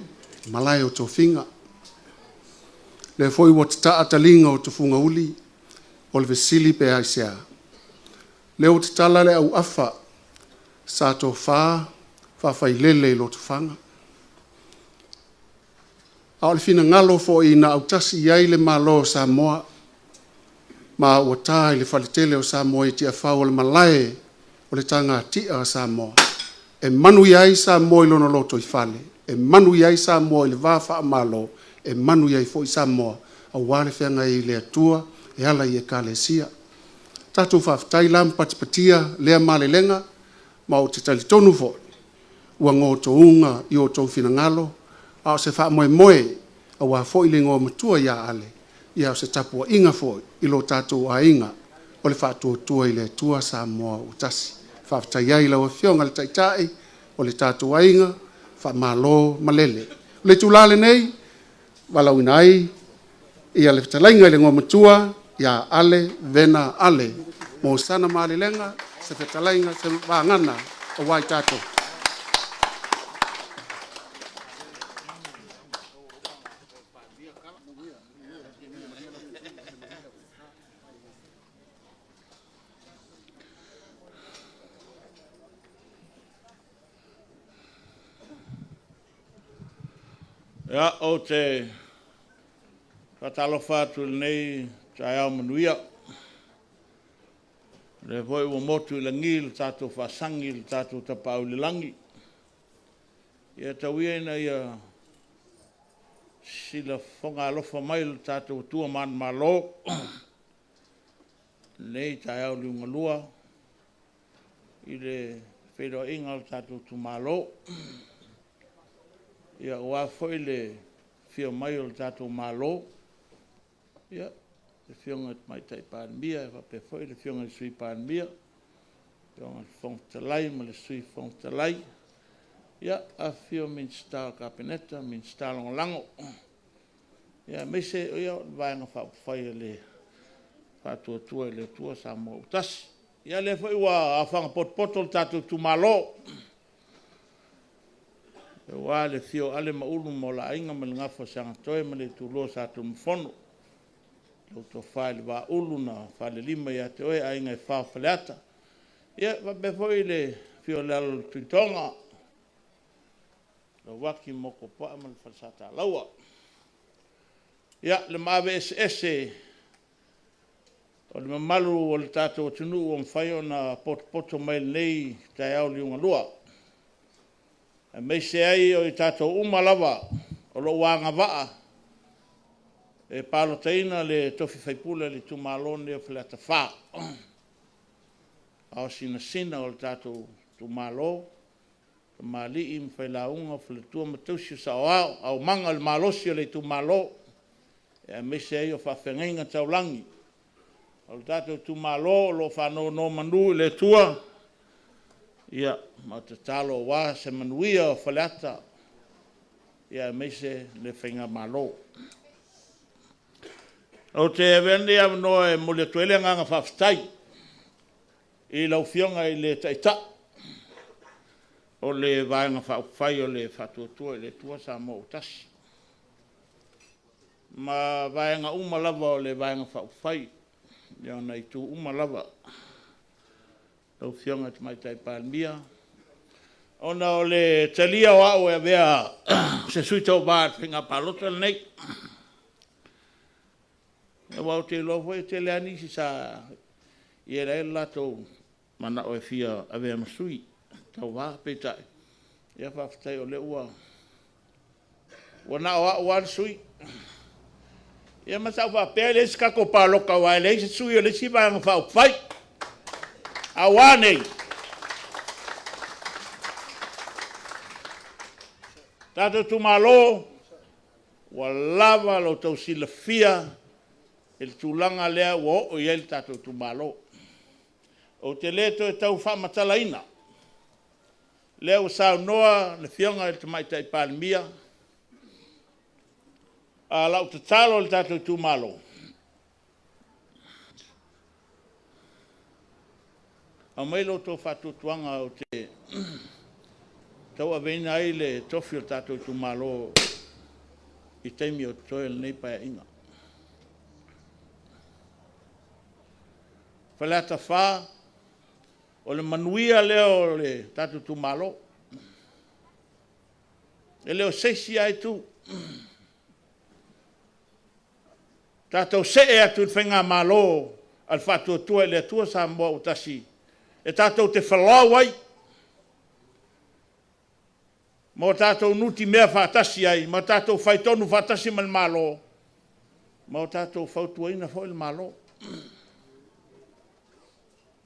malae o tofiga. O lea foi ua tataa taliga o tufugauli, o le fesili pe aisea? O lea ua tatala le auafa sa tofa faafailele i Lotofaga, a o le finagalo foi na autasi i ai le Malo o Samoa, ma ua ta i le faletele o Samoa i Tiafau o le malae o le tagati'a a Samoa, e manuia ai Samoa i lona lotoifale, e manuia ai Samoa i le va faale-Malo, e manuia ai foi Samoa aua le feagai ai ma le Atua e ala i Ekalesia. Tatou faafetai la ma patipatia lea malelega, ma ou te talitonu foi, ua gotouga i o outou finagalo, a o se faamoemoe aua foi le Igoamatua ia Ale, a o se tapuaiga foi i lo tatou aiga o le Faatuatua i le Atua Samoa ua Tasi. E faafetai ai i lau Afioga i le Taitai o le tatou aiga, faamalo malele. O le itula lenei e valaauina ai le fetalaiga i le Igoamatua ia Ale Vena Ale mo sana malelega, se fetalaiga, se vagana aua i tatou. Ia, ou te faatalofa atu i lenei taeao manuia, o lea foi ua motu i lagi le tatou faasagi i le tatou Tapaau i le lagi. Ia tau ia ina ia sila fofoga alofa mai lo tatou Atua manumalo i lenei taeao liugalua i le feiloaiga o le tatou itumalo, aua foi le afio mai o le tatou Malo, le Afioga i le Tamaitai Palemia faapea foi le Afioga i le Sui Palemia, le Afioga i le Fofoga Fetalai ma le Sui Fofoga Fetalai, afifio Minisita o le Kapeneta ma Minisita Lagolago, aemaise o le Vaega Faaupufai a le Faatuatua i le Atua Samoa ua Tasi. Ia o lea foi ua aofaga potopoto le tatou itumalo aua le afio o Ale ma Ulu ma o la Aiga ma le Gafa o Seagatoe ma le itulua o Sa Tunumafono, lau Tofa i le Vaaulu na Falelima ia te oe Aiga e Fa o Faleata. Ia e faapea foi le afio o le alo o le Tuitoga, Lauaki ma Motuopuaa ma le Falesatalaua. Ia, le maave eseese o le mamalu o le tatou atunuu ua mafai ona potopoto mai i lenei taeao liugalua, aemaise ai o i tatou uma lava o lo o ua agavaa e palotaina le tofi faipule o le itumalo lenei o Faleata 4. Ao sinasina o le tatou itumalo, tamalii ma failauga, faletua ma tausi, saoao, aumaga o le malosi o le itumalo, aemaise ai o faafeagaiga taulagi o le tatou itumalo o lo o faanonomanu i le Atua ma tatalo aua se manuia o Faleata aemaise le faigamalo. Ou te avea lenei avanoa e momoli atu ai le agaga faafetai i lau Afioga i le Taitai o le Vaega Faaupufai o le Faatuatua i le Atua Samoa ua Tasi, ma vaega uma lava o le Vaega Faaupufai i ona itu uma lava. Lau Afioga i le Tamaitai Palemia, ona o le talia o au e avea se sui tauva i le faiga palota lenei. Aua ou te iloa foi e toatele lava nisi sa i ai le latou manao e fia avea ma sui tauva, peitai, ia faafetai o lea ua na o au lava le sui. Ia ma sa ou faapea e leai se tatou palota aua e leai se sui o le isi Vaega Faaupufai. A ua a nei? Tatou itumalo, ua lava lo outou silafia i le tulaga lea ua oo i ai le tatou itumalo. Ou te le toe tau faamatalaina, o lea ua saunoa le Afioga i le Tamaitai Palemia. A o lau tatalo i le tatou itumalo, aumai lo outou faatuatuaga ou te tauaveina ai le tofi o le tatou itumalo i taimi o totoe o lenei Paeaiga. Faleata 4, o le manuia lea o le tatou itumalo. E le o se isi lava itu. Tatou see atu i le faigamalo a le Faatuatua i le Atua Samoa ua Tasi e tatou te folau ai ma o tatou nutimea faatasi ai ma tatou faitonu faatasi ma le Malo ma o tatou fautuaina foi le Malo.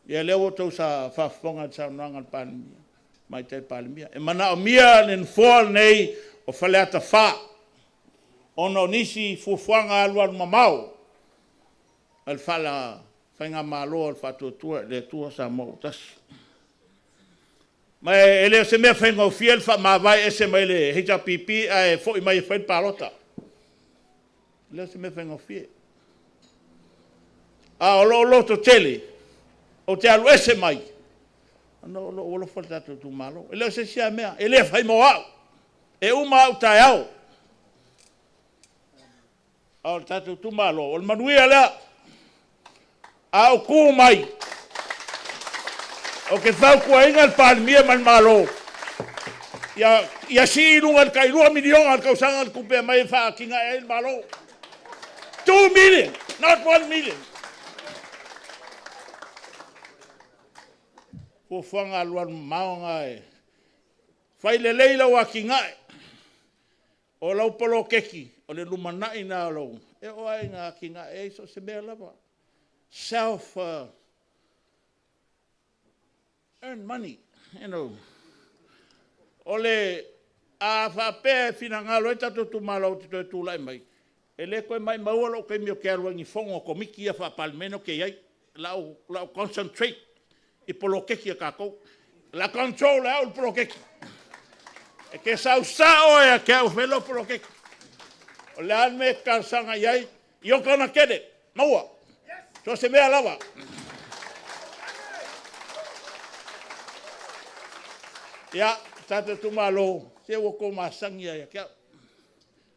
Ia lea ua outou faafofoga i le saunoaga a le Palemia, Tamaitai Palemia, e manaomia le nofoa lenei o Faleata 4 ona o nisi fuafuaga alualumamao a le faigamalo a le Faatuatua i le Atua Samoa ua Tasi. Ma e le o se mea faigofie le faamavae ese mai le HRPP ae foi mai e fai le palota. E le o se mea faigofie. A o lou lototele, ou te alu ese mai ona o lou alofa i le tatou itumalo. E le o se isi lava mea, e le fai mo au, e uma au taeao. A o le tatou itumalo, o le manuia lea. A ou tu mai, ou te fautuaina le Palemia ma le Malo, Ia sii i luga i le tai $2 miliona i le tausaga le tupe e aumai e faatinae ai le Malo. 2 million, not 1 million. Fuafuaga alualumamao na e fai lelei lau atinae. O lau poloketi, o le lumanai lena o lou... E oo lava ina atinae ai so o se mea lava. Self earn money. A faapea e finagalo ai le tatou itumalo ou te toe tulai mai, e le toe maumaua lou taimi ou te alu ai i ni fono a Komiti ia Faa-Palemene ou te i ai. O le a ou concentrate i poloketi a tatou. O le a control e au le poloketi. E te sau sao lava ia te au e fai lau poloketi. O le a le mea e te talosaga i ai, Iotogatele, maua, so o se mea lava. Ia, le tatou itumalo, se ua outou masani lava ia te au.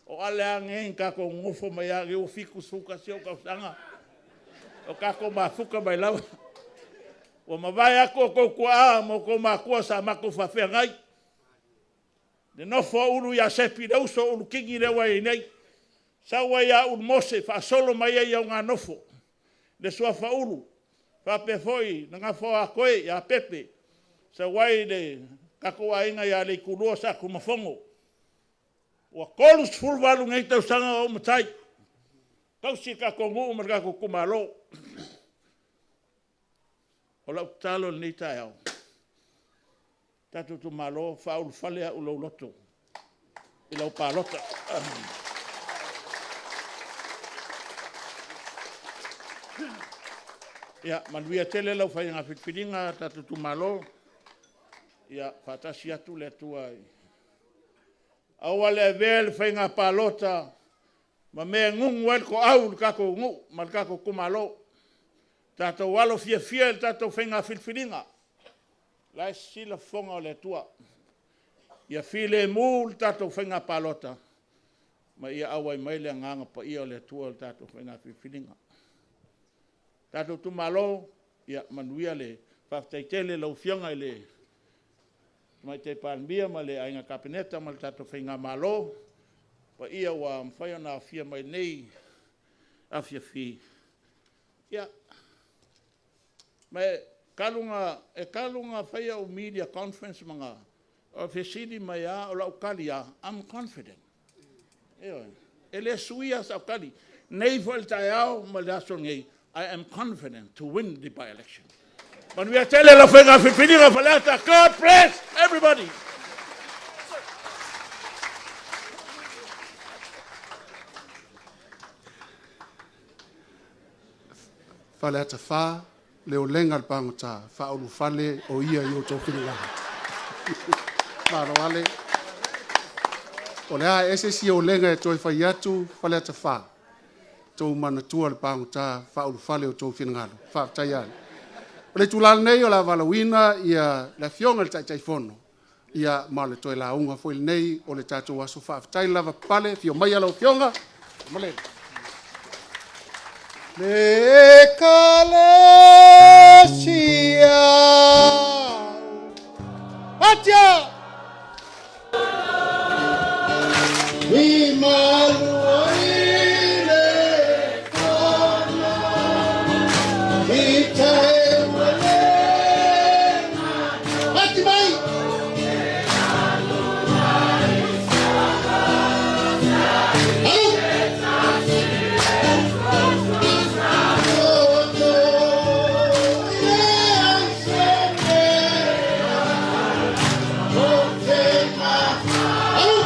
O Ale lava lenei na tatou nonofo mai lava, o lea ua 71 ou tausaga o tatou mafuta mai lava. Ua mavae atu outou tuaa ma outou matua sa matou faafeagai, le nofo a Ulu ia Sepi le uso a Ulu Kini lea ua i ai nei, sau ai ia Ulu Mose faasolo mai ai i Auganofo, le suafa Ulu, faapea foi le nofo a toe ia Pepe, sau ai le tatou aiga ia Leitulua Sa Tunumafono. Ua 38 nei tausaga o ou matai, tausi lo tatou nuu ma le tatou itumalo. O lau tatalo i lenei taeao, le tatou itumalo, faaulufale au i lou loto i lau palota. Ia manuia tele lau faiga filifiliga le tatou itumalo, ia faatasi atu le Atua. Aua le avea le faiga palota ma mea e nunu ai le toau i le tatou nuu ma le tatou itumalo. Tatou alo fiafia i le tatou faiga filifiliga, o la e sisila fofoga o le Atua. Ia filemu le tatou faiga palota ma ia auai mai le Agaga Paia o le Atua i le tatou faiga filifiliga. Le tatou itumalo, ia manuia le faafetai tele i lau Afioga i le Tamaitai Palemia ma le Aiga Kapeneta ma le tatou faigamalo, le paia ua mafai ona aofia mai i lenei afiafi. Ia, ma e talu ona fai au media conference ma fesili mai lava, o lau tali lava, I'm confident. Ioe. E le suia sau tali. O nei foi i le taeao ma le aso nei, I am confident to win the by-election. Manuia tele lau faiga filifiliga Faleata. God bless everybody. Faleata 4, le olega a le pagota, faaulufale o ia i outou finagalo. Malo ale. O le a ese isi olega e toe fai atu Faleata 4, outou manatua le pagota faaulufale i outou finagalo. Faafetai ale. O le itula lenei o le a valaauina le Afioga i le Taitaifono ma o le toe lauga foi lenei o le tatou aso. Faafetai le lavapapale, afio maia lau Afioga. Malele. Le Ekalesia Atia! I malu ai le fono, i te uele. Ati mai! Alu! Toto, i le ai se mea, o te ma. Alu!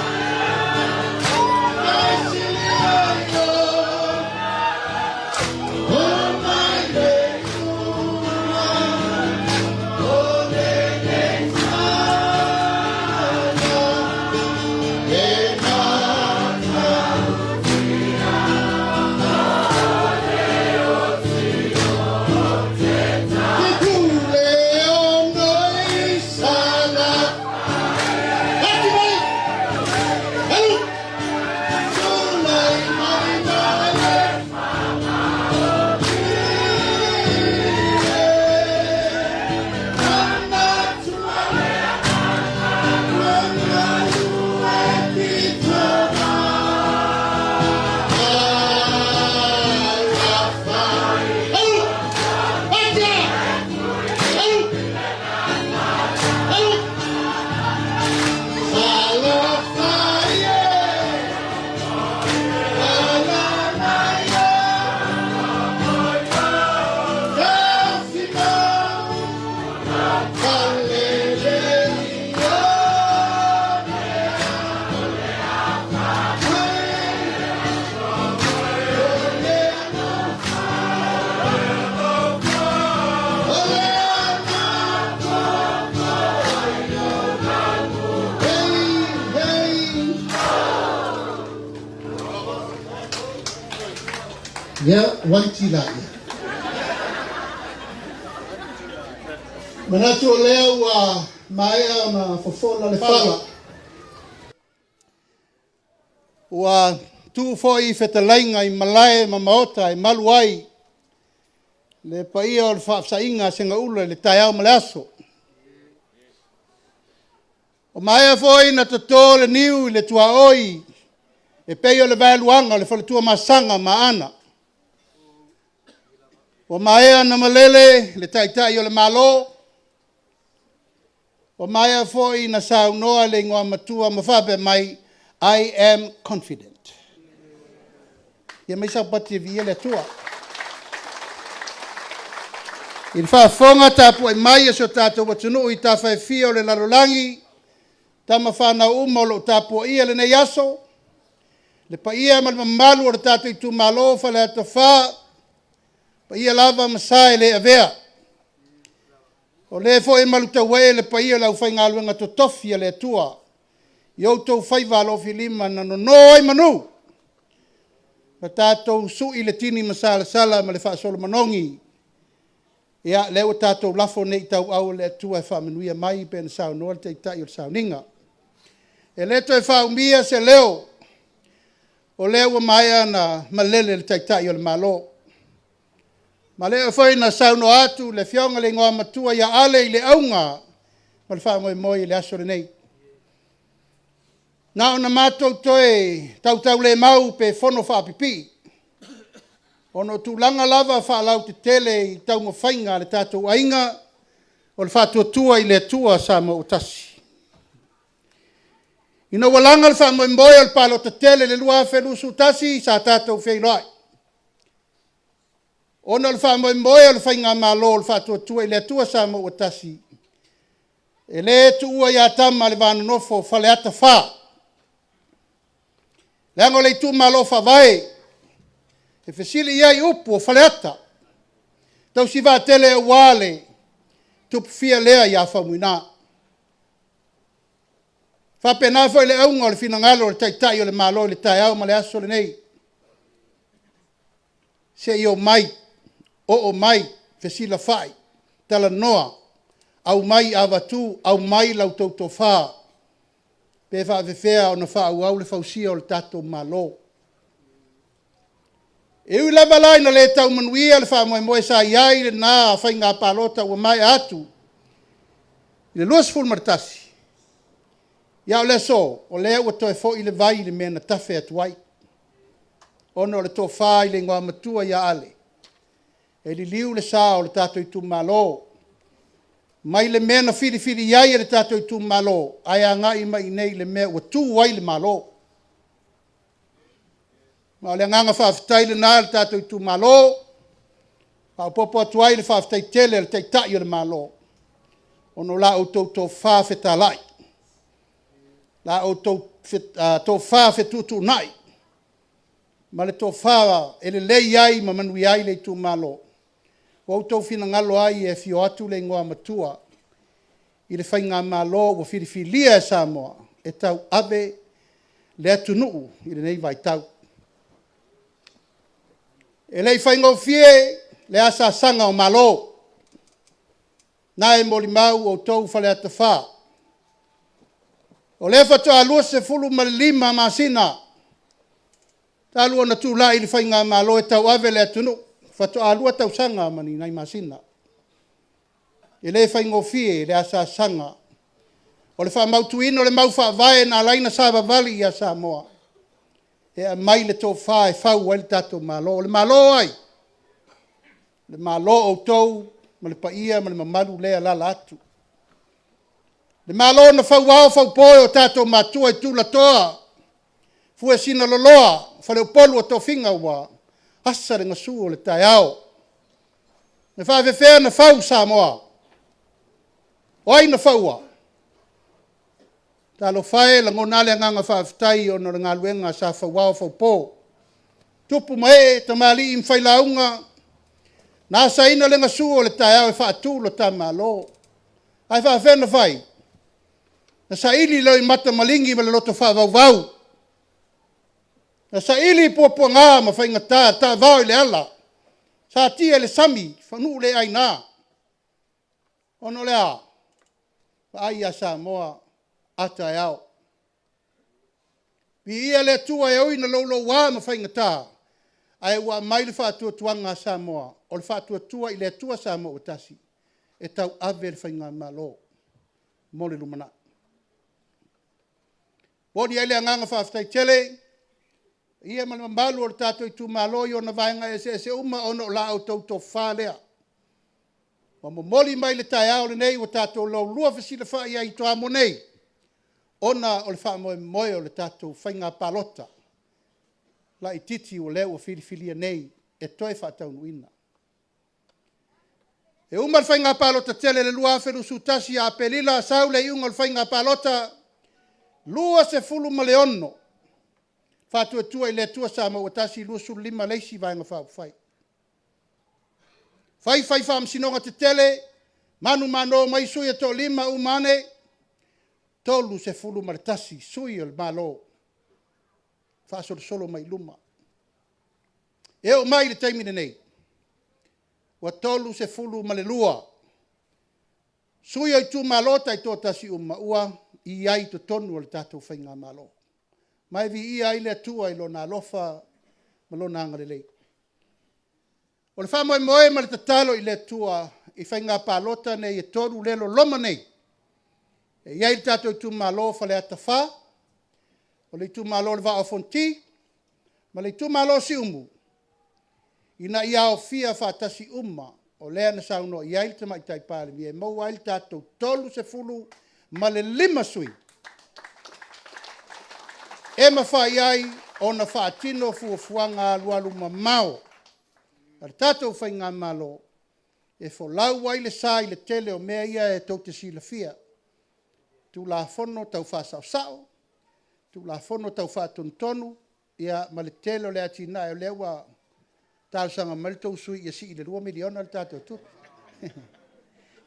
Ia, uanti laia. Manatu o lea ua maea ona fofola le fala. Ua tuu foi fetalaiga i malae ma maota e malu ai le paia o le faafesaiga a Segaula i le taeao ma le aso. Ua maea foi ona toto le niu i le tuaoi e pei o le vaeluaga o le faletuamasaga ma Aana. Ua maea ona malele le Taitai o le Malo, ua maea foi ona saunoa le Igoamatua ma faapea mai, I am confident. Ia aumai sau pati e viia le Atua. I le faafofoga tapuai mai a si o tatou atunuu i tafa e fia o le lalolagi, tama fanau uma o lo o tapuaia lenei aso, le paia ma le mamalu o le tatou itumalo o Faleata 4, paia lava ma sa e le avea. O lea foi e malutauee le paia o le aufaigaluega totofi a le Atua i outou faiva alofilima na nono ai manu ma tatou sui le tini masalasala ma le faasolo manogi. Ia, lea ua tatou lafo nei i tauau o le Atua e faamanuia mai pei ona saunoa le Taitai o le sauniga. E le toe faaumia se leo, o lea ua maea ona malele le Taitai o le Malo. Ma lea foi na saunoa atu le Afioga i le Igoamatua ia Ale i le auga o le faamoemoe i le aso lenei. Na ona matou toe tautaulemau pe fono faapipii, ona o tulaga lava faalautetele i taumafaiga a le tatou aiga o le Faatuatua i le Atua Samoa ua Tasi. Ina ua laga le faamoemoe o le palota tele i le 2021, sa tatou feiloai, ona o le faamoemoe o le Faigamalo o le Faatuatua i le Atua Samoa ua Tasi, e le tuua ia Tama le va nonofo o Faleata 4, leaga o le itumalo faavae, e fesili i ai upu o Faleata, tausivaatele aua le tupufia lea ia Faumuina. E faapena foi le auga o le finagalo o le Taitai o le Malo i le taeao ma le aso lenei, se i omai, oo mai, fesilafai, talanoa, aumai avatu, aumai la outou tofa, pe faapefea ona faaauau le fausia o le tatou Malo. E ui lava la ina le tau manuia le faamoemoe sa i ai lena faiga palota ua maea atu i le 21, a o le aso, o lea ua toe foi le vai i le mea na tafe atu ai, ona o le tofa i le Igoamatua ia Ale, e liliu le sa o le tatou itumalo mai le mea na filifili ai e le tatou itumalo, ae agai mai i inei i le mea ua tu ai le Malo. Ma o le agaga faafetai lena i le tatou itumalo, faaopoopo atu ai le faafetai tele a le Taitai o le Malo, ona o la outou tofa fetalai, la outou tofa fetuutuunai, ma le tofa e lelei ai ma manuia ai le itumalo. Ua outou finagalo ai e afio atu le Igoamatua i le Faigamalo ua filifilia e Samoa e tauave le atunuu i lenei vaitau. E le i faigofie le asaasaga o malo, na e molimau outou Faleata 4, o lea faatoa 25 masina talu ona tulai le Faigamalo e tauave le atunuu, faatoa 2 tausaga ma ni nai masina. E le faigofie le asaasaga o le faamautuina o le mau faavae na ala ai ona savavali ia Samoa e aumai le tofa e fau ai le tatou Malo. O le Malo o ai? O le Malo o outou ma le paia ma le mamalu lea e alaala atu. Le Malo na fauao faupo e o tatou matua i tulatoa, fuesina loloa, faleupolu o tofiga ua asa le gasu o le taeao. Na faapefea ona fau Samoa? O ai na faua? Talofa e, e lagona lava le agaga faafetai ona o le galuega sa fauao faupo. Tupu ma ee, tamalii ma failauga, na asaina le gasu o le taeao e faatu lo ta Malo. Ae faapefea ona fai? Na saili i le loimata maligi ma le loto faavauvau. Na saili i puapuaga ma faigata, taavao i le ala, satia i le sami, nuu le aina. Ona o le a? Vaai ia Samoa a taeao. Viia le Atua e ui ina louloua ma faigata, ae ua aumai le faatuatuaga a Samoa, o le faatuatua i le Atua Samoa ua tasi, e tauave le Faigamalo mo le lumanai. E momoli ai le agaga faafetai tele i le paia ma le mamalu o le tatou itumalo i ona vaega eseese uma ona o la outou tofa lea ua momoli mai le taeao lenei ua tatou laulua fesilafai ai i Toamua nei, ona o le faamoemoe o le tatou faiga palota laitiiti lea ua filifilia nei e toe faataunuuina. E uma le faiga palota tele i le 2021 ia Aperila, sau le iuga o le faiga palota, 26 Faatuatua i le Atua Samoa ua Tasi, 25 le isi Vaega Faaupufai. Fai fai faamasinoga tetele, manumalo mai sui e toalima, uma ane, 31 sui o le Malo faasolosolo mai i luma. E oo mai i le taimi lenei, ua 32 sui o itumalo taitoatasi uma ua i ai i totonu o le tatou faigamalo. Ma e viia ai le Atua i Lona alofa ma Lona agalelei. O le faamoemoe ma le tatalo i le Atua i faiga palota nei e 3 lea e loloma nei, e i ai le tatou itumalo o Faleata 4, o le itumalo o le Vaa o Fonoti, ma le itumalo o Siumu, ina ia aofia faatasi uma, o lea na saunoa i ai le Tamaitai Palemia, e maua ai le tatou 35 sui e mafai ai ona faatino fuafuaga alualumamao a le tatou faigamalo e folau ai le sa i le tele o mea ia tou te silafia, Tulafono Tau Faasaosao, Tulafono Tau Faatonutonu, ia ma le tele o le atinae o lea ua talosaga mai le tou sui usufono ia sii i le $2 miliona le tatou tupe.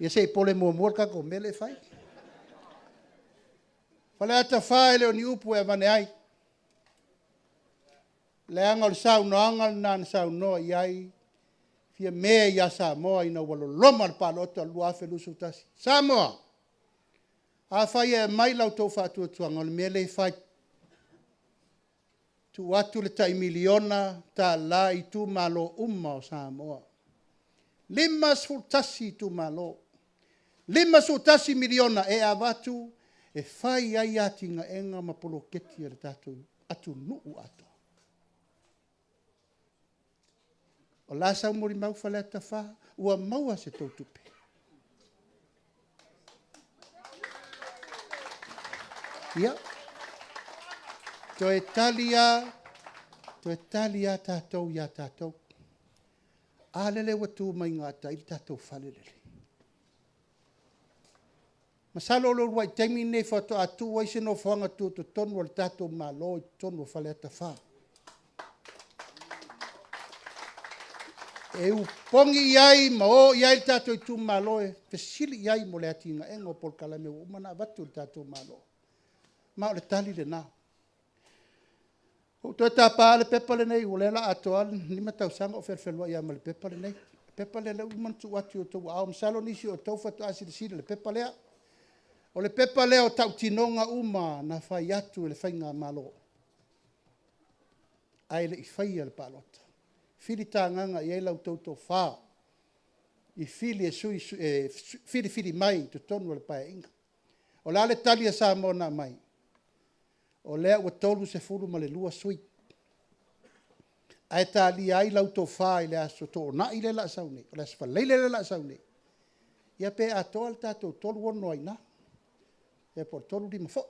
Ia se i pole muamua le tatou mea lea e fai. Faleata 4, e le o ni upu e avane ai, leaga o le saunoaga lena na saunoa i ai Fiame ia Samoa ina ua loloma le palota o le 2021. Samoa, afai e aumai la outou faatuatuaga, o le mea lea e fai, tuu atu le tai $1 miliona i itumalo uma o Samoa. E 51 itumalo, $51 miliona e avatu e fai ai atinaega ma poloketi a le tatou atunuu atoa. O le a sau molimau Faleata 4? Ua maua se tou tupe? Ia, toe tali lava, toe tali lava tatou ia tatou. A lele ua tu mai gatai le tatou fale lele. Masalo o le uluai taimi lenei faatoa tu ai se nofoaga tutotonu o le tatou Malo i totonu o Faleata 4, e opogi i ai ma o i ai le tatou itumalo e fesili i ai mo le atinaeina o polokalame ua uma ona avatu e le tatou Malo. Ma o le tali lena. Ua ou toe tapa le pepa lenei o lea o le a atoa le 5 tausaga o felofeloai lava ma le pepa lenei. Le pepa lea ua uma ona tuu atu i outou aao, masalo o nisi o outou faatoa silasila i le pepa lea. O le pepa lea o tautinoga uma na fai atu e le Faigamalo ae le i faia le palota. Filitagaga i ai la outou tofa i fili e filifili mai i totonu o le Paeaiga. O le a le tali a Samoa na aumai? O lea ua 32 sui usufono, ae talia ai lau tofa i le Aso Toonai lea o le a sau nei, o le Aso Faraile lea o le a sau nei, ia pe atoa le tatou 36 ai i ina, ia po o le 35 foi.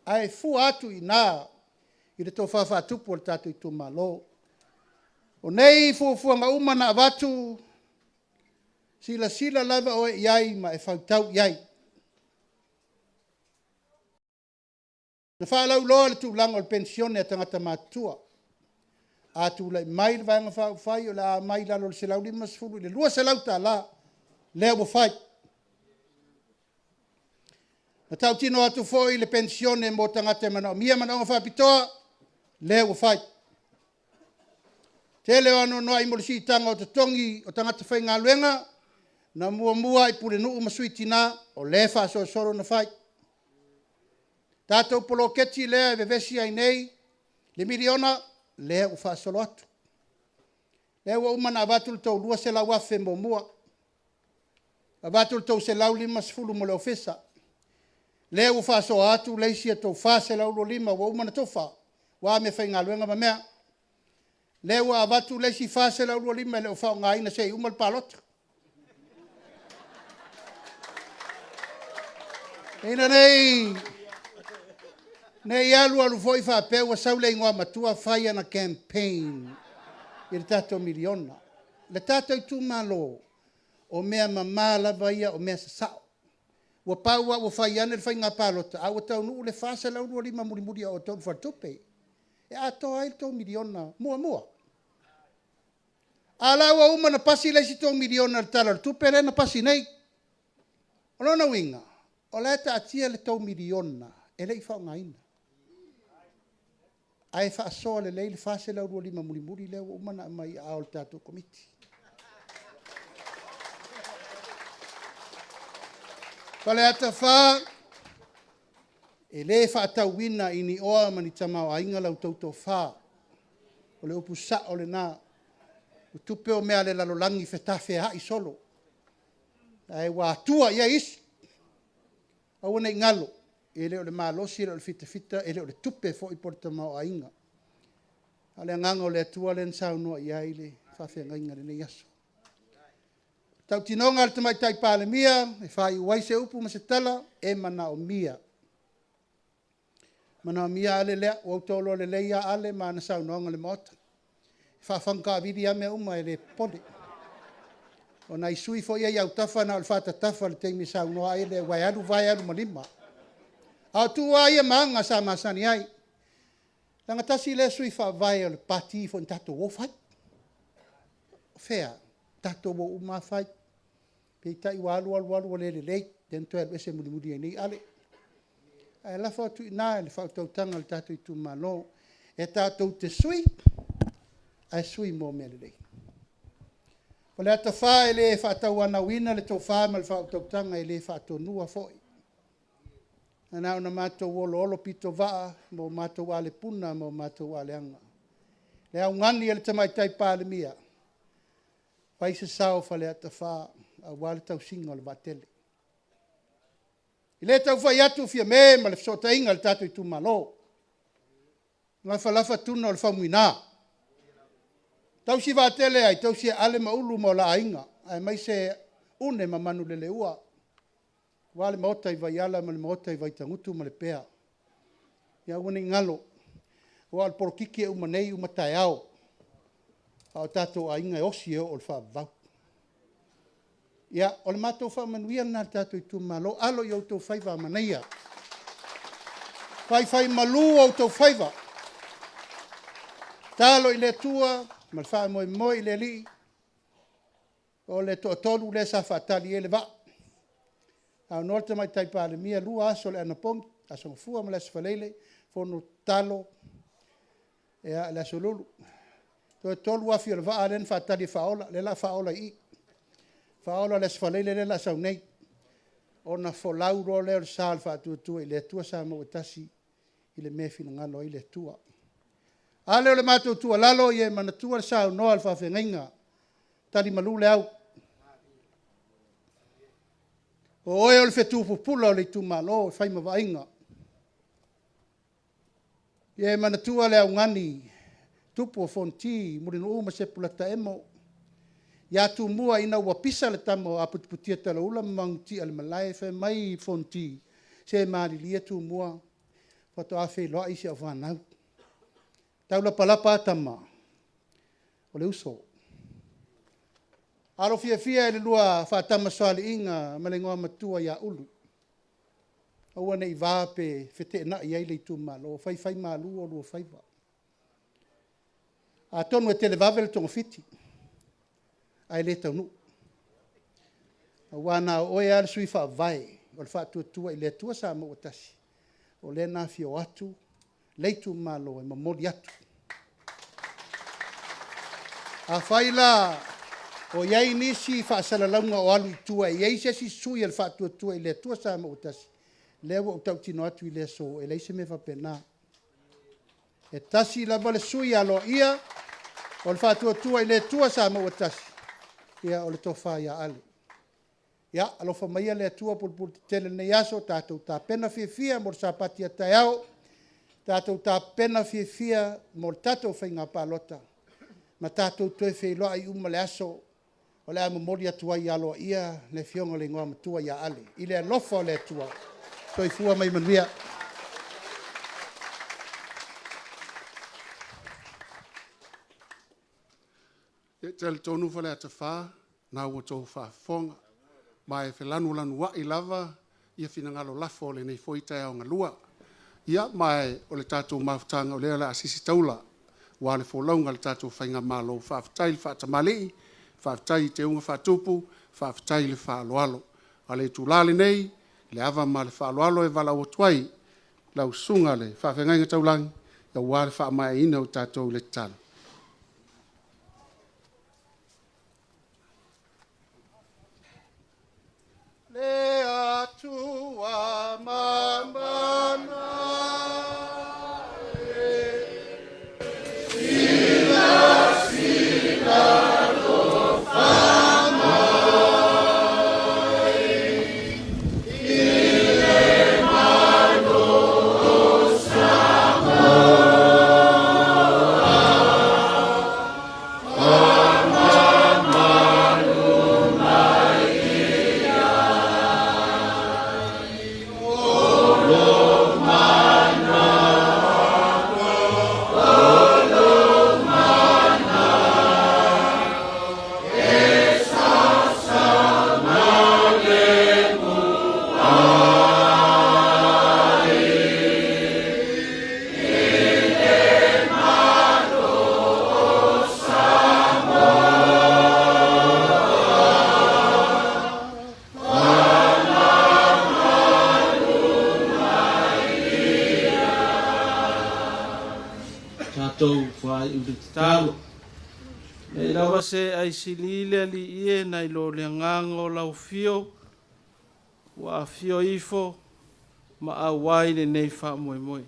Ae fua atu i ina i le tofa faatupu a le tatou itumalo. O nei fuafuaga uma na avatu, silasila lava oe i ai ma e fautau i ai. Na faalauiloa le tulaga o le penisione a tagata matutua. A tulai mai le Vaega Faaupufai o le a aumai i lalo o le $150 i le $200, lea ua fai. Na tautino atu foi le penisione mo tagata e manaomia manaoga faapitoa, lea ua fai. Tele o anoanoai mo le siitaga o totogi o tagata faigaluega na muamua i Pulenuu ma Sui Tina, o lea e faasolosolo ona fai. Tatou poloketi lea e vevesi ai nei, le miliona, lea ua faasolo atu. Lea ua uma ona avatu le tou $200,000 muamua, avatu le tou $150,000 mo le Ofisa, lea ua faasoa atu le isi a outou $425,000 ua uma ona tufa, o a meafaigaluega ma mea. Lea ua avatu le isi $425,000 e le o faaaogaina se i uma le palota. Ina ne i alu alu foi faapea ua sau le igoamatua fai ana campaign i le tatou miliona. Le tatou itumalo, o mea mama lava ia o mea sasao. Ua pau lava ua fai ane le faiga palota ae ua taunuu le $425,000 mulimuli ia outou i le faletupe e atoa ai le tou miliona muamua. A o la ua uma ona pasi le isi tou miliona i le Tala o le Tupe lea na pasi nei. O lona uiga, o la e taatia le tou miliona e le i faaaogaina, ae faasoa lelei le $425,000 mulimuli lea ua uma ona aumai i aao o le tatou Komiti. Faleata 4, e le faatauina i ni oa ma ni tamaoaiga la outou tofa. O le upu sao lena. O tupe o mea a le lalolagi e fetafeai solo, ae ua atua i ai isi. Aua ne i galo, e le o le malosi, e le o le fitafita, e le o le tupe foi po o le tamaoaiga, a o le Agaga o le Atua lea na saunoa i ai le faafeagaiga i lenei aso. O le tautinoga a le Tamaitai Palemia e faaiu ai se upu ma se tala, e manaomia, manaomia Ale lea, ua outou iloa lelei lava Ale ma ana saunoaga i le Maota. E faafagatavili lava mea uma e le popole. O nai sui usufono foi ia e i autafa na o le faatatafa i le taimi e saunoa ai aua e alu vae alu ma lima. A o tu lava ia ma aga sa masani ai. Leaga tasi lea sui faavae o le Pati foi na tatou o fai. O fea? Tatou o uma lava fai. Peitai ua alu alu ua le lelei, lea na toe alu ese mulimuli ai nei Ale. Ae lafo atu i ina i le faautautaga a le tatou itumalo, e tatou te sui, ae sui mo mea lelei. Faleata 4, e le faatauanauina le tofa ma le faautautaga, e le faatonuina foi. Ae na ona matou oloolopitovaa ma o matou alepuna ma o matou aleaga. Le augani a le Tamaitai Palemia, fai se sao o Faleata 4 aua le tausiga o le vaatele. E le tau fai atu Fiame ma le fesootaiga i le tatou itumalo, lafalafa tuna o le Faumuina, tausi vaatele e ai? Tausi e Ale ma Ulu ma o la aiga, aemaise Une ma Manuleleua, aua le maota i Vaiala ma le maota i Vaitagutu ma Lepea. Ia aua ne i galo, aua o le polokiki e uma nei uma taeao, a o tatou aiga e osi e oo i le faavavau. Ia, o le matou faamanuia lena i le tatou itumalo. Alo i outou faiva manaia, faifaimalu outou faiva, tatalo i le Atua ma le faamoemoe i le Alii, o le toatolu lea sa faatali i ai le vaa. Saunoa le Tamaitai Palemia, e lua aso o le anapogi, Aso Gafua ma le Aso Faraile, fono tatalo i le Aso Lulu. Toe tolu afi o le vaa lea na faatali e faaola, lea o le a faaola i i, faaola i le Aso Faraile lea o le a sau nei, ona folau loa lea o le sa o le Faatuatua i le Atua Samoa ua Tasi i le mea e finagalo ai le Atua. A lea o le matou tuualalo, ia e manatua le saunoa a le faafeagaiga, tali malu le au, o oe o le fetu pupula o le itumalo e fai ma vaaiga. Ia e manatua le augani tupu o Fonoti, Mulinuu ma Sepolataemo ia Tumua ina ua pisa le tama o aputiputia talaula ma magutia i le malae, fai mai Fonoti, se malilie Tumua, faatoa feiloai si au fanau. Taulapalapa a tama, o le uso. Alo fiafia i le lua faatamasoaliiga ma le igoamatua ia Ulu, aua ne i va pe feteenai ai le itumalo, faifaimalu oulua faiva. Atonu e televave le togafiti, ae le taunuu, aua na o oe lava le sui faavae o le Faatuatua i le Atua Samoa ua Tasi, o lea na afio atu le itumalo e momoli atu. Afai la o i ai nisi faasalalauga o alu i tua e i ai se isi sui a le Faatuatua i le Atua Samoa ua Tasi, lea ua ou tautino atu i le aso, e leai se mea faapena. E tasi lava le sui aloaia o le Faatuatua i le Atua Samoa ua Tasi, ia o le Tofa ia Ale. Ia alofa maia le Atua pulepuletetele i lenei aso, tatou tapena fiafia mo le Sapati a taeao, tatou tapena fiafia mo le tatou faiga palota, ma tatou toe feiloai uma i le aso o le a momoli atu ai aloaia le Afioga i le Igoamatua ia Ale, i le alofa o le Atua. Soifua ma ia manuia. E talitonu Faleata 4, na ua outou faafofoga, ma e felanulanuai lava ia finagalo lafo o lenei foi taeao galua. Ia, ma o le tatou mafutaga o lea o le a sisi taula aua le folauga a le tatou Faigamalo. Faafetai le faatamalii, faafetai i teuga faatupu, faafetai le faaaloalo. A o le itula lenei i le ava ma le faaaloalo e valaau atu ai lau susuga i le faafeagaiga taulagi aua le faamaeaina o tatou i le tatalo. Le Atua mamana Tatou faaiu le tatalo. Nei lava se aisili le alii e nai lo le agaga o lau afio, ua afio ifo ma auai lenei faamoemoe.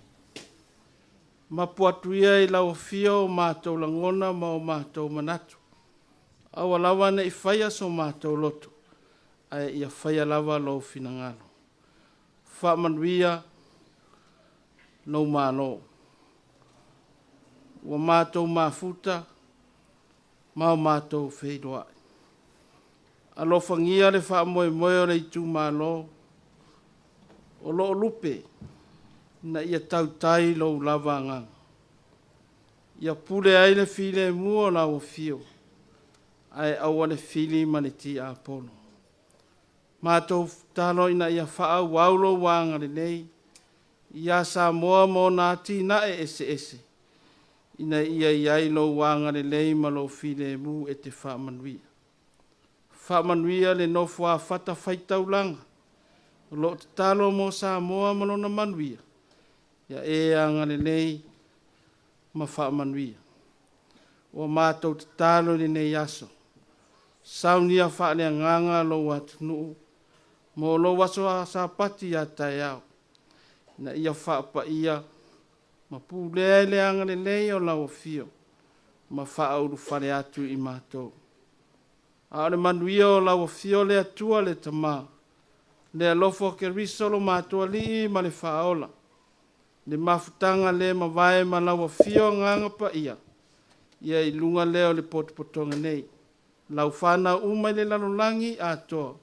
Mapu atu ia i lau afio o matou lagona ma o matou manatu. Aua lava ne i faia so matou loto, ae ia faia lava lou finagalo. Faamanuia lou Malo. Ua matou mafuta ma o matou feiloai. Alofagia le faamoemoe o le itumalo o loo lupe ina ia tautai lou lava agaga. Ia pule ai le filemu o lau afio, ae aua le fili ma le tiapolo. Matou tatalo ina ia faaauau lou agalelei ia Samoa ma ona atinae eseese, ina ia i ai lou agalelei ma lou filemu e te faamanuia. Faamanuia le nofo a fatafaitaulaga o loo tatalo mo Samoa ma lona manuia, ia e agalelei ma faamanuia. Ua matou tatalo i lenei aso, saunia faaleagaga lou atunuu mo lou aso Sapati a taeao, ina ia faapaia ma pulea i le agalelei o lau afio ma faaulufale atu i matou. A o le manuia o lau afio le Atua le Tama, le alofa o Keriso lo matou Alii ma le Faaola, le mafutaga le mavae ma lau afio Agaga Paia, ia i luga lea o le potopotoga nei, lau fanau uma i le lalolagi atoa,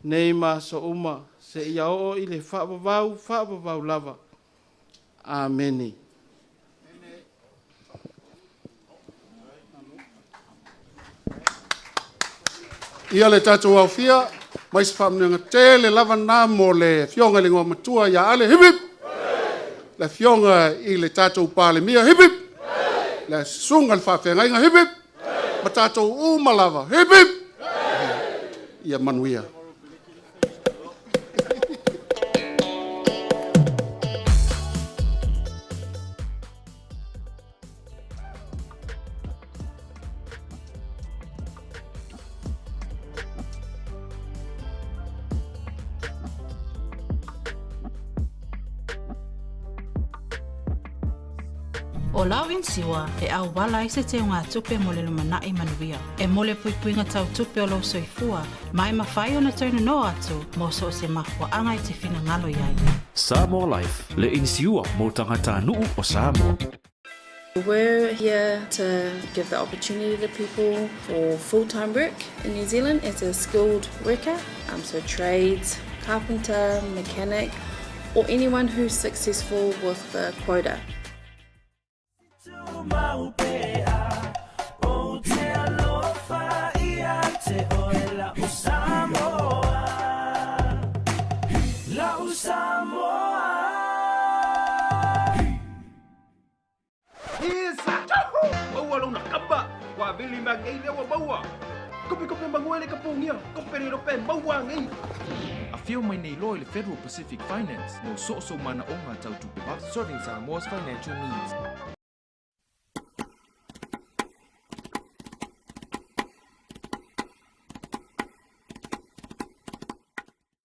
nei ma aso uma, seia oo i le faavavau, faavavau lava. Amene. Ia le tatou aofia, mai se faamanuiaga tele lava na mo le Afioga i le Igoamatua ia Ale, hip hip! Le Afioga i le tatou Palemia, hip hip! Le Susuga i le Faafeagaiga, hip hip! Ma tatou uma lava, hip hip! Ia manuia. O lau inisiua e auala ai se teugatupe mo le lumanai manuia. E mo le puipuiga tau tupe o lou soifua, ma e mafai ona toe nono atu mo so o se mafuaaga e te finagalo i ai. Samoa Life, le inisiua mo tagatanuu o Samoa. We're here to give the opportunity to people for full-time work in New Zealand as a skilled worker, so trades, carpenter, mechanic, or anyone who's successful with the quota. Maua lona kapa, ua vili mea nei lea ua maua. Kope kope manua le ka pogia, kope le rope maua nei. Afio mai nei loa i le Federal Pacific Finance mo so o sou manaoga tau tupe vave. Serving Samoa's financial needs.